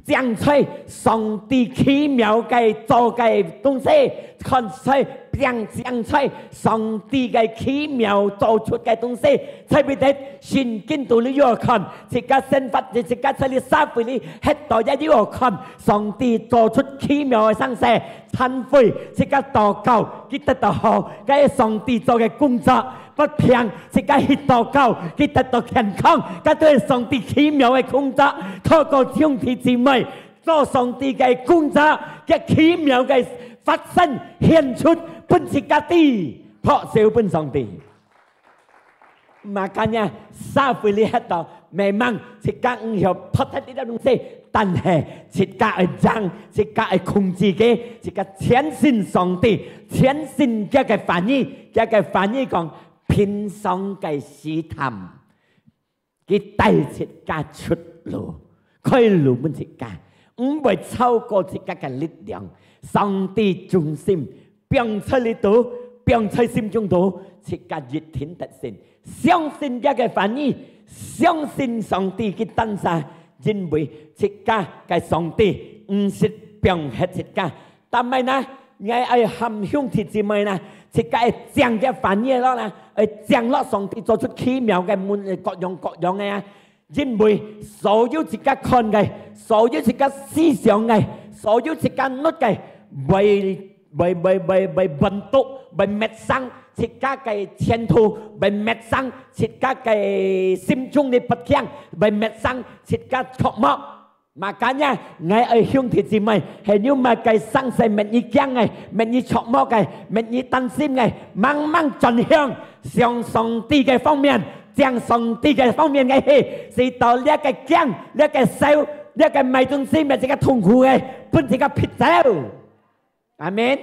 正在上帝奇妙个做个東西，看在、正、正在上帝个奇妙做出个東西，在別个聖經肚裡有看，自家生活，自家在這社會裡 歇到也有看，上帝做出奇妙个事情，懺悔，自家禱告，佢得到好，該上帝做个工作，發病，自家去禱告，佢得到健康，該都係上帝奇妙个工作。透過兄弟姊妹做上帝个工作，个奇妙个發生顯出分自家知，拍手分上帝。 Makanya，社會裡歇到，memang自家毋曉protect這兜東西，但係自家愛贏，自家愛控制佢，自家全信上帝，全信佢个話語，佢个話語講，平常个試探，佢帶自家出路，開路分自家，毋會超過自家个力量。上帝忠心， 放在裡肚，放在心中肚，自家一定得勝。相信佢个話語，相信上帝个單儕，因為自家个上帝毋識放忒自家。但係呢，𠊎愛喊兄弟姊妹呢，自家愛將佢話語落呢，愛將落上帝做出奇妙个門，各樣各樣个啊。 因為所有自家看个，所有自家思想个，所有自家努个，會，會，會，會，會બંધક，會滅生自家个前途，會滅生自家个心中个不強，會滅生自家渴望。Makanya，𠊎愛兄弟姊妹，還有麼个生事乜你驚个，乜你渴望个，乜你擔心个，慢慢轉向，向上帝个方面， 將上帝个方面个去，使到這个驚、這个愁、這个買東西、買這个痛苦个，分自家撇走。阿門。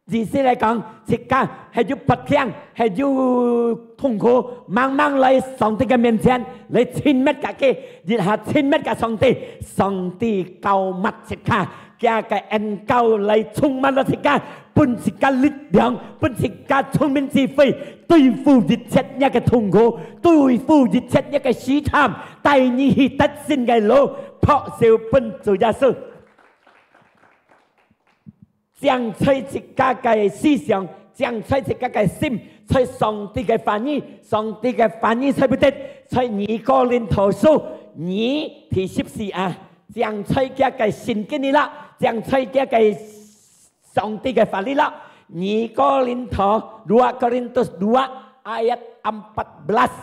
意思來講，自家還有不幸，還有痛苦，慢慢來上帝个面前，來親密佮佢，一下親密佮上帝，上帝膏抹自家， 佢个恩膏來充滿了自家，分自家力量，分自家聰明智慧，對付一切這个痛苦，對付一切這个試探，帶你去得勝个路，拍手分主耶穌。將在自家个思想，將在自家个心，在上帝个話語，上帝个話語在不得，在二哥林多書二第十四啊。 將在佢个聖經裡啦，將在佢个上帝个話裡啦。二哥林多，dua Korintus dua ayat empat belas,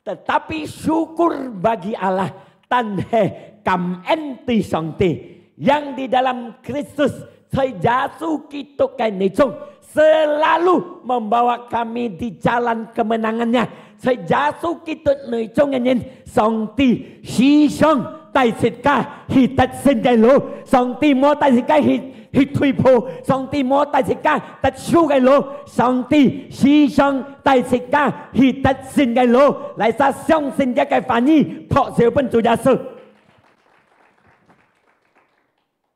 tetapi syukur bagi Allah, 但係感恩對上帝，yang di dalam Kristus，在耶穌基督个內中，selalu membawa kami di jalan kemenangan-Nya。在耶穌基督內中个人，上帝時常帶自家去得勝个路，上帝無帶自家去，去退步，上帝無帶自家得輸个路，上帝時常帶自家去得勝个路。哪儕相信這个話語，拍手分主耶穌。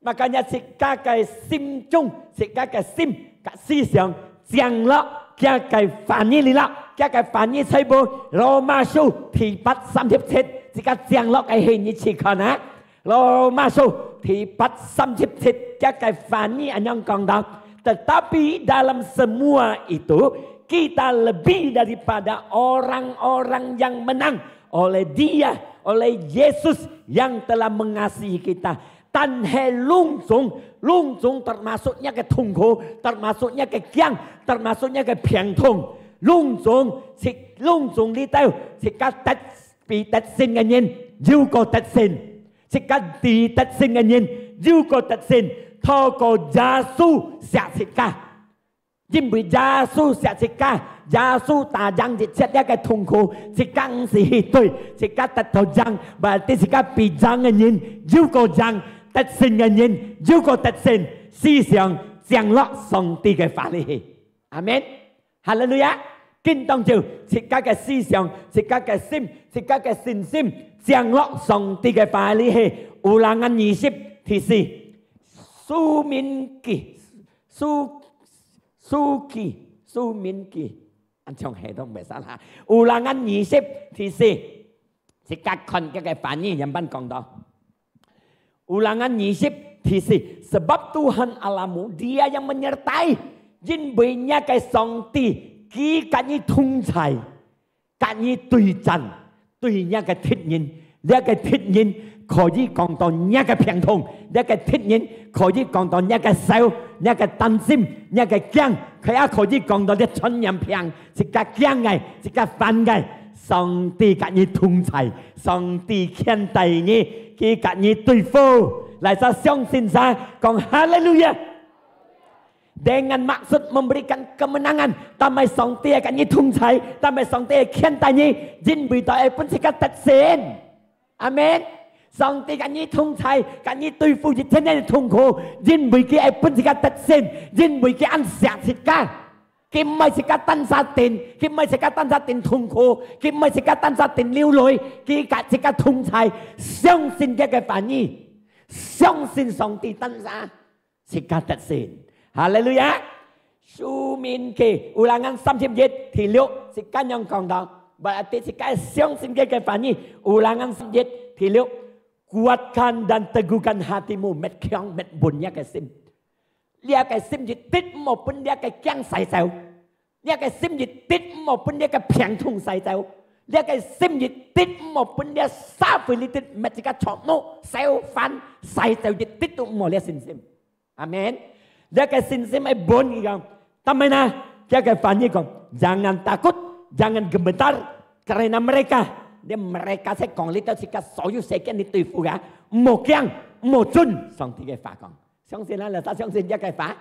Makanya自家个心中，自家个心，个思想，降落佢个話語裡啦，佢个話語在無？羅馬書第八三十七，自家降落个係你去看啊。羅馬書第八三十七，佢个話語恁樣講到：Tetapi dalam semua itu, kita lebih daripada orang-orang yang menang oleh Dia, oleh Yesus yang telah mengasihi kita. 但係攏總，攏總termasuk這个痛苦，termasuk這个驚，termasuk這个病痛，攏總，自，攏總裡頭，自家得，比得勝个人又過得勝，自家比得勝个人又過得勝，透過耶穌惜自家。 因為耶穌惜自家，耶穌打贏一切這个痛苦，自家毋使去對，自家得到贏，berarti自家比贏个人又過贏，得勝个人又過得勝，時常降落上帝个話裡去。阿門。哈利路亞！今當晝，自家个思想，自家个心，自家个信心，降落上帝个話裡去。Ulangan二十，第四，suminki，su 書記，書面記，恁樣係都毋會使啦。Ulangan二十，第四，自家看這个話語，樣般講到。Ulangan二十，第四，sebab Tuhan Allahmu, Dia yang menyertai，因為若个上帝，佢佮你同在。 佮你對戰，對若个敵人，這个敵人可以講到若个病痛，這个敵人可以講到若个愁，若个擔心，若个驚，佢也可以講到這傳染病，自家驚个，自家煩个。上帝佮你同在，上帝牽帶你，佢佮你對付。哪儕相信儕，講哈利路亞！ Dengan maksud memberikan kemenangan，但係上帝會佮你同在，但係上帝會牽帶你，因為佢愛分自家得勝。阿門。上帝佮你同在，佮你對付一切个痛苦，因為佢愛分自家得勝，因為佢恁惜自家。佢毋愛自家單儕頂，佢毋愛自家單儕頂痛苦，佢毋愛自家單儕頂流淚，佢佮自家同在，相信佢个話語，相信上帝單儕。 自家得勝。哈利路亞！Sumin ke，Ulangan三十一，第六，自家仰講到，berarti自家相信佢个話語。Ulangan三十一，第六，kuatkan dan teguhkan hatimu，搣強搣穩若个心。這个心一滴毋好分這个驚駛走。 這个心一滴毋好分這个病痛駛走，這个心一滴毋好分這社會裡底搣自家吵鬧、愁煩駛走，一滴都毋好這信心。阿門。這个信心愛穩佢講，但係呢，這个話語講，jangan takut, jangan gemetar, karena mereka，這mereka係講這兜自家所有世間裡對付个，毋好驚，毋好顫，上帝个話講。 相信啦，哪儕相信這个話？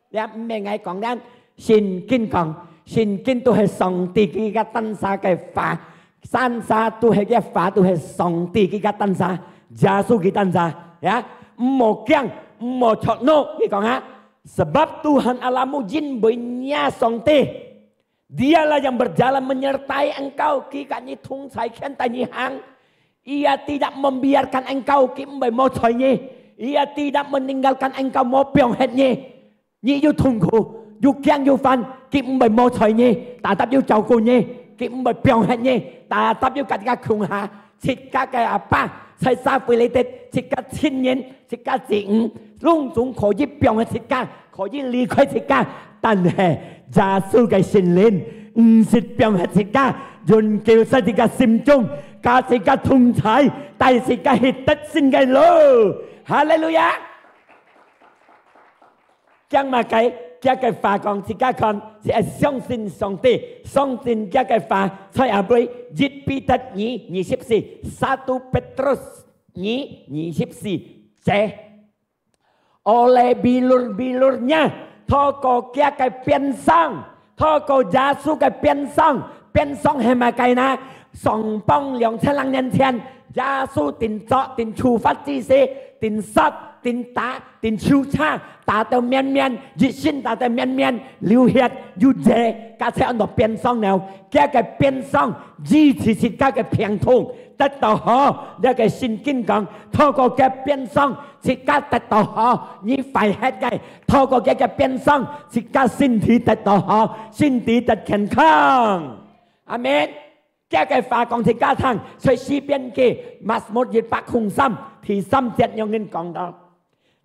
這毋係𠊎講个，聖經講，聖經都係上帝佢个單儕个話，單儕都係，這話都係上帝佢个單儕，耶穌佢單儕，呀，毋好驚，毋好吵鬧，佢講啊，sebab Tuhan Allahmu，因為若上帝， Dialah yang berjalan menyertai engkau，佢佮你同在，牽帶你行。Ia tidak membiarkan engkau，佢毋會無睬你。Ia tidak meninggalkan engkau，無放忒你。你有痛苦，有驚有煩，佢毋會無睬你，tetap有照顧你，佢毋會放忒你，tetap有佮你个共下。 自家个阿爸，在社會裡底，自家親人，自家子女，攏總可以放忒自家，可以離開自家，但係耶穌个聖靈毋識放忒自家，永久在自家心中，佮自家同在，帶自家去得勝个路。哈利路亞！驚麼个？佢个話講，自家看，係愛相信上帝，相信佢个話。在下背，一彼得二二十四，satu Petrus二二十四節。Oleh bilur-bilurnya，透過佢个鞭傷，透過耶穌个鞭傷，鞭傷係麼个呢？上磅兩千零年前，耶穌定作、定處罰之時，定殺、定打、定抽插，打到綿綿，一身打到綿綿，流血、有血，加在安到鞭傷了。佢个鞭傷醫治自家个病痛，得到好。這个聖經講，透過佢个鞭傷，自家得到好。你壞忒个，透過佢个鞭傷，自家身體得到好，身體得健康。阿門。佢个話講自家聽，在詩篇記，Mazmur一百空三，第三節樣人講到。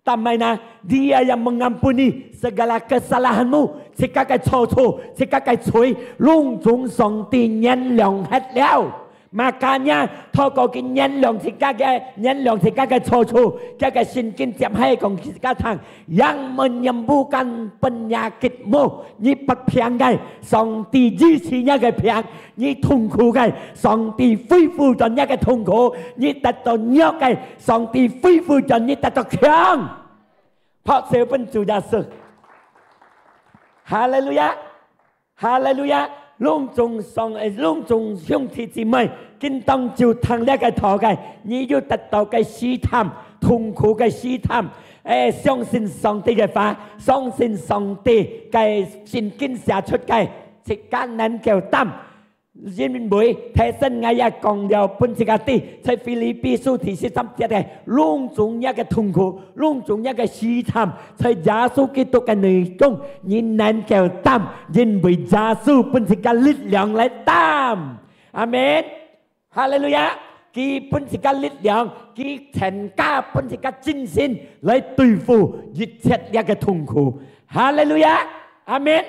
Tapi na, Dia yang mengampuni segala kesalahanmu，自家个錯處，自家个罪，攏總上帝原諒忒了。Makanya，透過佢原諒自家个，原諒自家个錯處，佢个聖經接下講自家聽，yang menyembuhkan penyakitmu，你發病个，上帝醫治你个病，你痛苦个，上帝恢復轉你个痛苦，你得到弱个，上帝恢復轉你得到強。拍手分主耶穌。哈利路亞！ 哈利路亞！攏總上，呃，攏總兄弟姊妹，今當晝聽這个道个，你有得到个試探，痛苦个試探，欸，相信上帝个話，相信上帝个聖經寫出个，自家能夠擔。因為頭先𠊎也講了，分自家知，在腓立比書第十三節个，攏總這个痛苦，攏總這个試探，在耶穌基督个內中， 你能夠擔，因為耶穌分自家力量來擔。阿門。哈利路亞！佢分自家力量，佢全家分自家精神來對付一切這个痛苦。哈利路亞！阿門。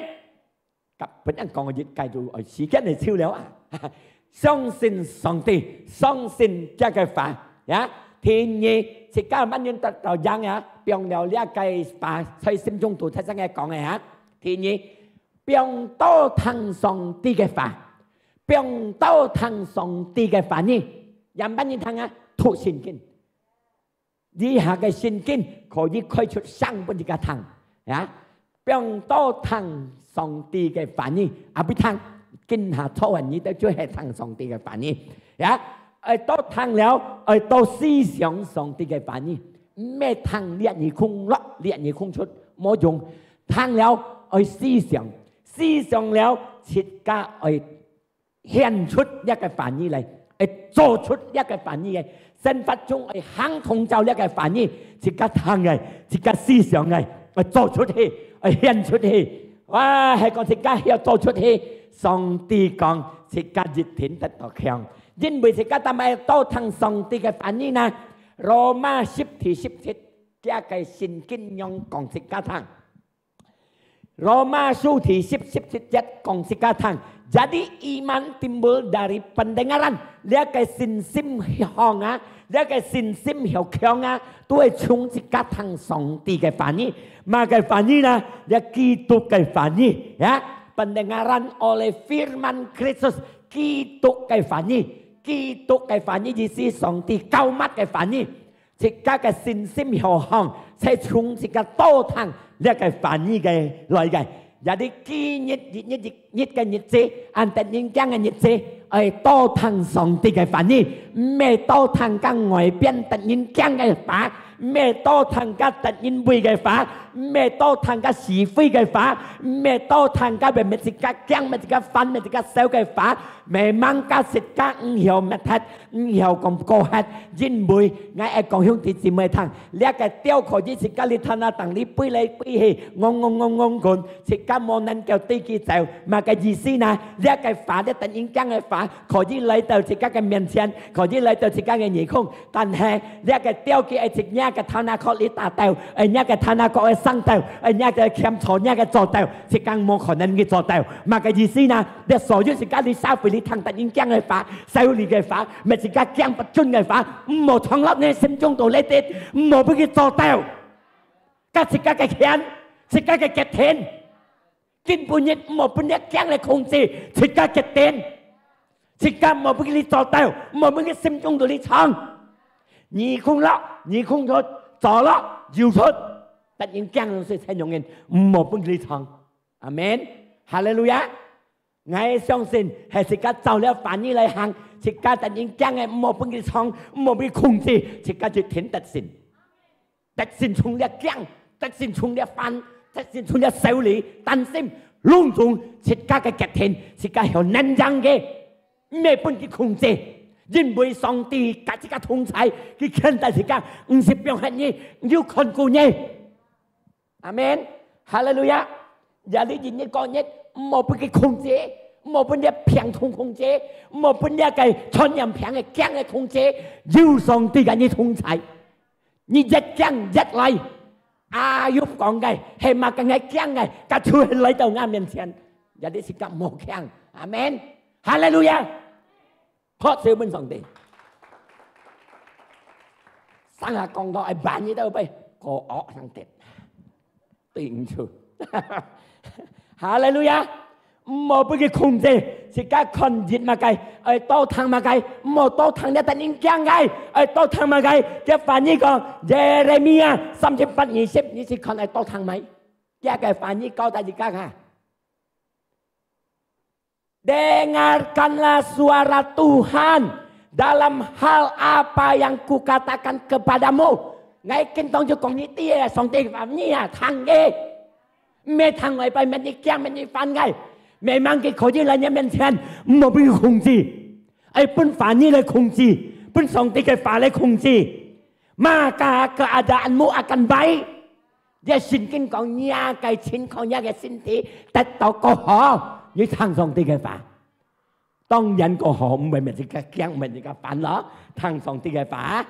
甲分人講一屆就，哎，時間就超了啊！相信上帝，相信佢个話，呀。第二，自家慢慢得到贏啊，放了這个話在心中肚，大聲个講个啊。第二，放多聽上帝个話，放多聽上帝个話語，也慢慢聽啊，讀聖經。 以下个聖經可以開出聲分自家聽，呀，放多聽上帝个話語，啊，毋聽，今下做人你兜就係聽上帝个話語，呀，愛多聽了，愛多思想上帝个話語，毋係聽這耳空落，這耳空出，無用。聽了愛思想，思想了自家愛 顯出這个話語來，愛做出這个話語个，生活中愛行同照這个話語，自家聽个，自家思想个，愛做出去，愛顯出去。哇，係講自家曉做出去，上帝講自家一定得到強，因為自家做麼个多聽上帝个話語呢？羅馬十第十七，這个聖經樣講自家聽。 羅馬書第十，十七節講自家聽，jadi iman timbul dari pendengaran，這个信心響啊，這个信心曉強啊，都係從自家聽上帝个話語。麼个話語呢？這基督个話語，呀，pendengaran oleh firman Kristus，基督个話語，基督个話語意思上帝膏抹个話語。 自家个信心曉響，就從自家多聽這个話語个來个。也係今日一日一日个日子，恁得人驚个日子，愛多聽上帝个話語，毋係多聽該外邊得人驚个話，毋係多聽該得人畏个話，毋係多聽該是非个話，毋係多聽該會搣自家驚、搣自家煩、搣自家愁个話，memang該自家毋曉搣忒， 毋曉講過忒，因為𠊎愛講兄弟姊妹聽，這个鳥可以自家哩攤啊，當哩飛來飛去，嗡嗡嗡嗡滾，自家無能夠追佢走，麼个意思呢？這个話，這得人驚个話，可以來到自家个面前，可以來到自家个耳空，但係這个鳥佢愛自家个頭那殼哩打到，愛自家个頭那殼愛生到，愛自家个鉗著自家个做到，自家無可能去做到，麼个意思呢？這所有自家哩社會哩聽得人驚个話， 愁慮个話，搣自家驚不准个話，毋好藏落你心中肚裡底，毋好分佢做到。甲自家个牽，自家个決定，今晡日毋好分這驚來控制自家決定，自家毋好分佢做到，毋好分佢心中肚裡藏。你控落，你控出，左落右出，突然驚，所以才容易毋好分佢藏。阿門，哈利路亞！𠊎相信係自家照了話語來行，自家突然驚个，毋好分佢藏，毋好分佢控制，自家就挺得勝。 得勝從這驚，得勝從這煩，得勝從這愁慮、擔心，攏總自家个決定，自家曉能贏个，毋係分佢控制，因為上帝佮自家同在，佢牽帶自家，毋係放忒你，有看顧你。阿門，哈利路亞！這裡一日過日，毋好分佢控制，毋好分這病痛控制，毋好分這个傳染病个驚个控制，有上帝佮你同在。 你越驚越來。Ayub講个，係麼个𠊎驚个，佢就係來到𠊎面前。Jadi自家莫驚。阿門。哈利路亞。拍手分上帝。上下講到愛辦呢兜杯，過惡上帝。 對毋住。哈利路亞！毋好分佢控制，自家看入麼个，愛多聽麼个，毋好多聽這等人講个，愛多聽麼个。這話語講，Yeremia三十八二十，你試看愛多聽無？這个話語交代自家哈。 Dengarkanlah suara Tuhan dalam hal apa yang kukatakan kepadamu.𠊎今當就講你知啊，上帝話語啊，聽佢。毋係聽外背，免你驚，免你煩个。Memang佢可以來你面前，毋好分佢控制，愛分話語來控制，分上帝个話來控制。Maka keadaanmu akan baik. 這聖經講，若个情況，若个身體得到過好，你聽上帝个話。當然過好，毋會免自家驚，毋會自家煩咯。聽上帝个話。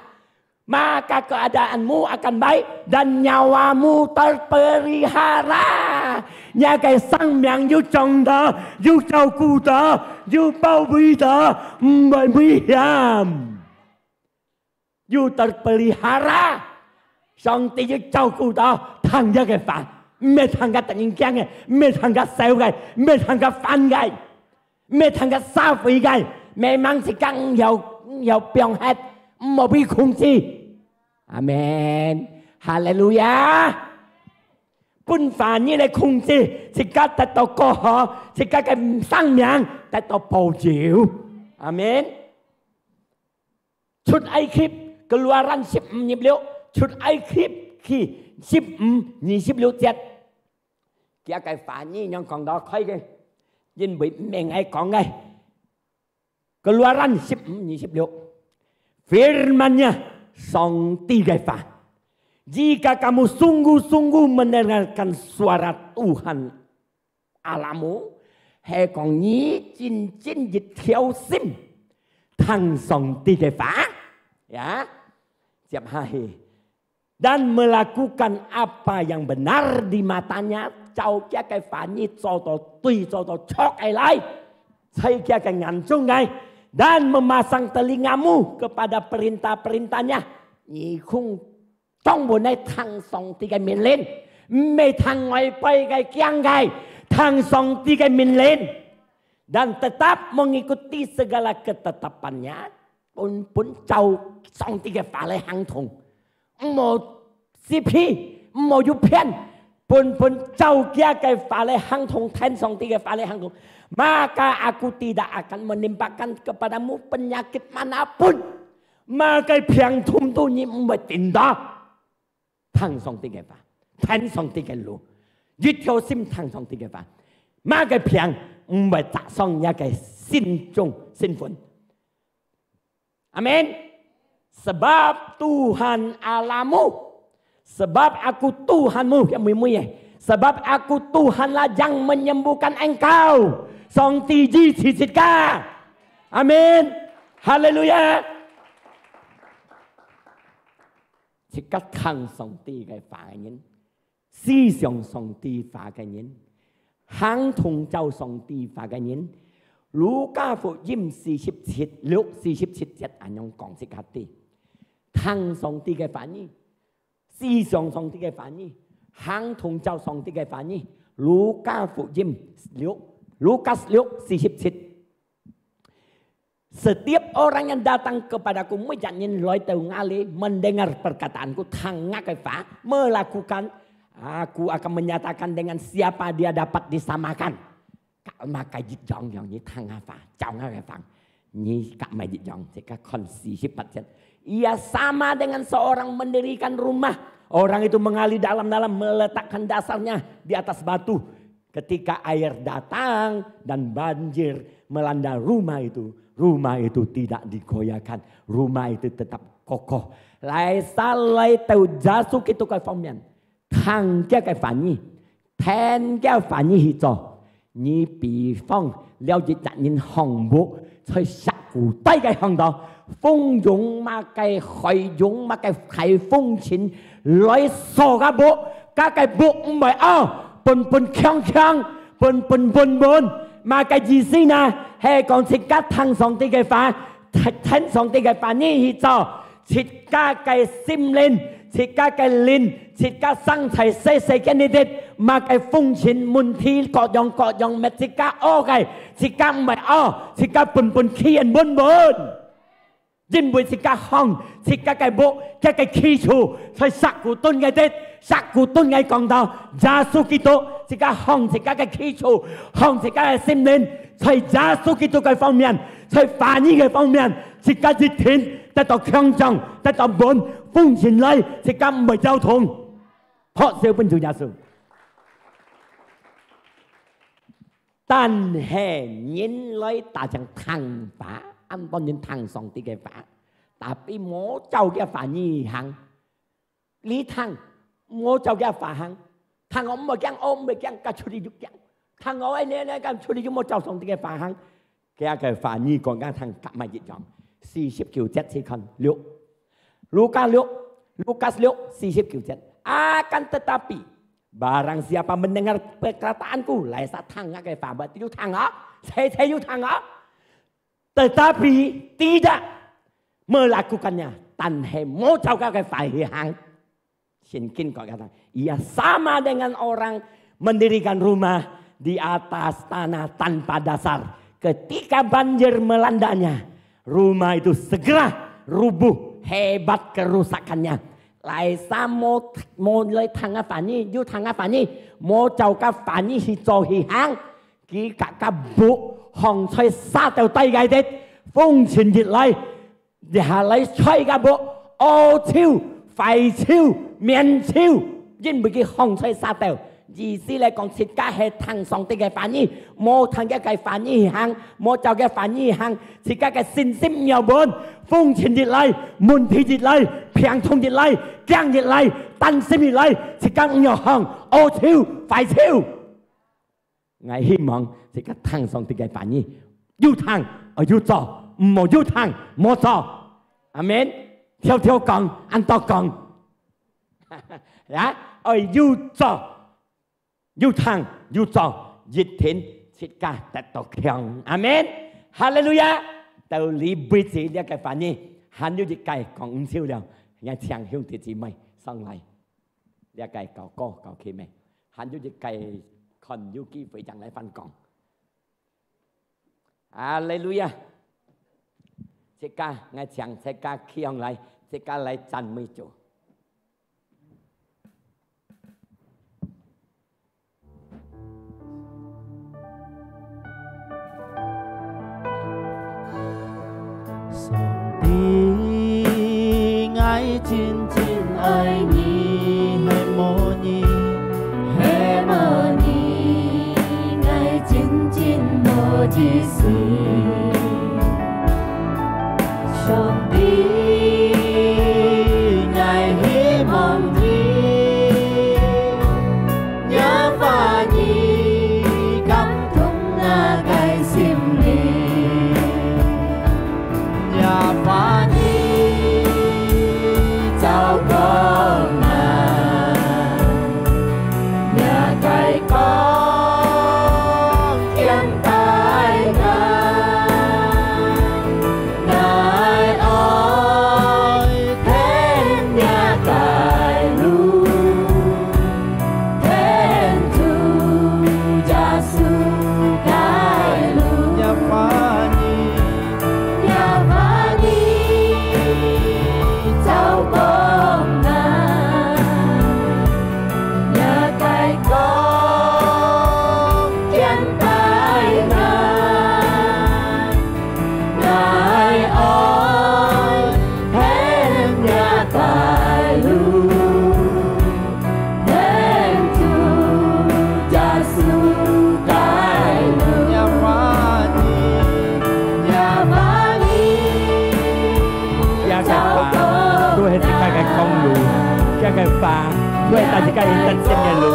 Maka keadaanmu akan baik dan nyawamu terpelihara. 若个生命有掌到，有照顧到，有保衛到，毋會危險。 有terpelihara，上帝有照顧到，聽這个話，毋係聽个得人驚个，毋係聽个愁个，毋係聽个煩个，毋係聽个社會个，memang自家有有放忒，毋好被控制。阿門，哈利路亞！分話語來控制，自家得到過好，自家个生命得到保佑。阿門。 出埃及，Keluaran十五二十六，出埃及記十五二十六節。佢个話語仰講到開个，因為毋係𠊎講个。Keluaran十五二十六，firman-Nya，上帝个話。Jika kamu sungguh-sungguh mendengarkan suara Tuhan Allahmu，係講你真真一條心聽上帝个話，呀，接下去，dan melakukan apa yang benar di mata-Nya，照佢个話語做到對，做到著个來，在佢个眼中个，dan memasang telingamu kepada perintah-perintah-Nya，耳空 當穩个聽上帝个命令，毋係聽外背个驚个，聽上帝个命令。Dan tetap mengikuti segala ketetapan-Nya，本本照上帝个話來行動，毋好失去，毋好有偏，本本照佢个話來行動，聽上帝个話來行動。Maka Aku tidak akan menimpakan kepadamu penyakit mana pun。 麼个病痛都你毋會頂到。聽上帝个話，聽上帝个路，一條心聽上帝个話，麼个病毋會砸傷你个心中、心魂。阿門。Sebab Tuhan Allahmu, sebab Aku Tuhanmu，个妹妹耶，sebab Aku Tuhanlah yang menyembuhkan engkau，上帝醫治自家。阿門。哈利路亞。 自家聽上帝个話个人，思想上帝話个人，行動照上帝話个人。路加福音四十七六、四十七節恁樣講自家知，聽上帝个話語，思想上帝个話語，行動照上帝个話語。Lukas福音六，Lukas六四十七。Setiap orang yang datang kepada-Ku，每一人來到𠊎這，mendengar perkataan-Ku，聽𠊎个話，melakukan，Aku akan menyatakan dengan siapa dia dapat disamakan。Ka-，makai一樣樣，你聽𠊎話，照𠊎个話，你ka-，makai一樣，自家看四十八節。Ia sama dengan seorang mendirikan rumah. Orang itu menggali dalam-dalam, meletakkan dasarnya di atas batu. Ketika air datang dan banjir melanda rumah itu, rumah itu tidak digoyahkan, rumah itu tetap kokoh. Lai sa lai tau Yêsu Kî-tuk个方面，聽佢个話語，聽佢个話語去做。你比方，了一隻人項屋，在石牯堆个項到，風湧麼个，海湧麼个，大風塵來掃該屋，該个屋毋會拗，本本強強，本本穩穩，麼个意思呢？係講自家聽上帝个話，聽，聽上帝个話語去做，自家个心靈，自家个靈，自家生在世世間裡底，麼个風塵問題，各樣各樣，乜自家拗个，自家毋會拗，自家本本企穩穩穩。 因為自家項，自家个屋，佢个基礎，在石牯墩个底，石牯墩个講道，耶穌基督，自家項自家个基礎，項自家个心靈，在耶穌基督个方面，在話語个方面，自家一定得到強壯，得到穩，風塵來，自家毋會搖動。拍手分主耶穌。 但係人來打正聽話，恁多人聽上帝个話，tapi無照佢話語行。你聽，無照佢話行，聽𠊎毋會驚，𠊎毋會驚，該出去就驚。聽𠊎恁呢，恁呢，該出去就無照上帝个話行。佢个話語講，𠊎聽，合埋一樣。四十九節去看，六，路加六，Lukas六，四十九節。Akan tetapi, barang siapa mendengar perkataan-Ku，來，儕聽𠊎个話，berarti有聽啊，齊齊有聽啊。Tetapi tidak melakukannya，但係無照佢个話去行。聖經講个，ia sama dengan orang mendirikan rumah di atas tanah tanpa dasar. Ketika banjir melandanya, rumah itu segera rubuh hebat kerusakannya。來，儕無，無來聽𠊎話語，有聽𠊎話語，無照𠊎話語去做去行，佢个，个屋項在沙頭底个底，風塵一來，一下來吹个屋，烏臭、壞臭、面臭，因為佢項在沙頭。 意思來講，自家係聽上帝个話語，無聽佢个話語行，無照佢話語行，自家个信心毋穩，風塵一來，問題一來，病痛一來，驚一來，擔心一來，自家毋曉行，烏臭、壞臭。𠊎希望自家聽上帝个話語，有聽，愛有做，毋好有聽，無做。阿門。條條講，恁多講。呀，愛有做。 有聽有做，一定自家得到強。阿門。哈利路亞。到這為止，這个話語，還有一个講毋少了，𠊎請兄弟姊妹上來，這个哥哥、哥姊妹，還有一个看有機會正來分享。 哈利路亞！自家，𠊎請自家企䟘來，自家來讚美主。上帝，𠊎真真愛你，係無你，係無你，𠊎真真無意思。上帝，𠊎希望你，若話語感動𠊎个心靈。 若話語照光啊，若个光牽帶𠊎，大家一个新个路。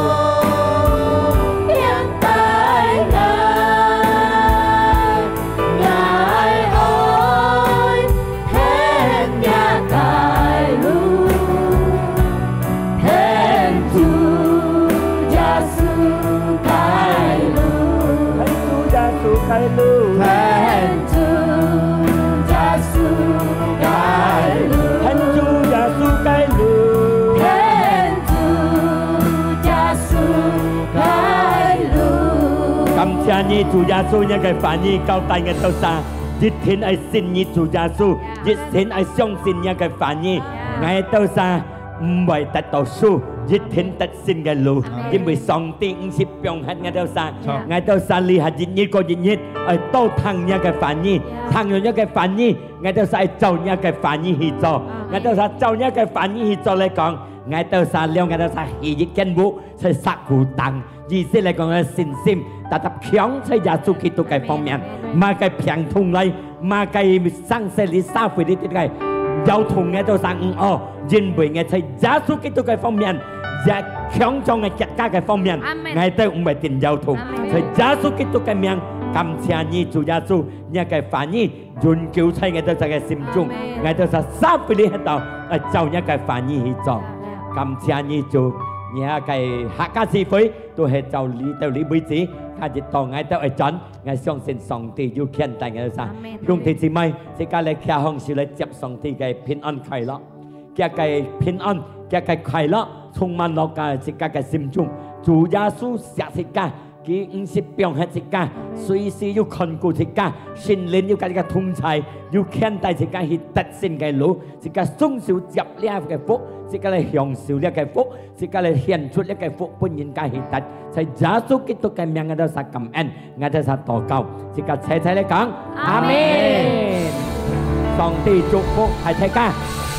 感謝你，主耶穌，你个話語交代𠊎兜儕，一定愛信你，主耶穌，一定愛相信你个話語。𠊎兜儕毋會得到輸，一定得勝个路，因為上帝毋識放忒𠊎兜儕，𠊎兜儕這下一日過一日，愛多聽你个話語，聽了你个話語，𠊎兜儕愛照你个話語去做，𠊎兜儕照你个話語去做來講，𠊎兜儕了𠊎兜儕起一間屋，在石牯頂。 意思來講个信心，tetap強在耶穌基督个方面。麼个病痛來，麼个生死哩、社會哩个搖動，𠊎兜儕毋哦，因為𠊎在耶穌基督个方面，也強壯个結果个方面，𠊎兜毋會定搖動。在耶穌基督个名，感謝你，主耶穌，你个話語 永久在𠊎兜儕个心中，𠊎兜儕社會哩歇到，愛照你个話語去做。感謝你，主，你个客家聚會都係到這兜哩為止，下一到𠊎兜愛轉，𠊎相信上帝有牽帶𠊎兜儕。兄弟姊妹，自家來擎手來接上帝个平安快樂，佢个平安，佢个快樂，充滿落在自家个心中。主耶穌惜自家， 佢毋識放忒自家，隨時有看顧自家，聖靈有佮自家同在，有牽帶自家去得勝个路，自家雙手接這个福，自家來享受這个福，自家來獻出這个福分人家去得。在耶穌基督个名，𠊎兜儕感恩，𠊎兜儕禱告，自家齊齊來講，阿們。上帝祝福大自家，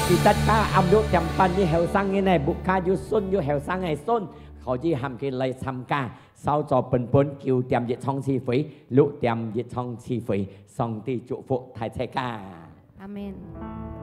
記得今暗六點半，你後生人呢，屋下有孫，有後生个孫，可以喊佢來參加。 韶早本本九點一場聚會，六點一場聚會，上帝祝福大自家。阿們。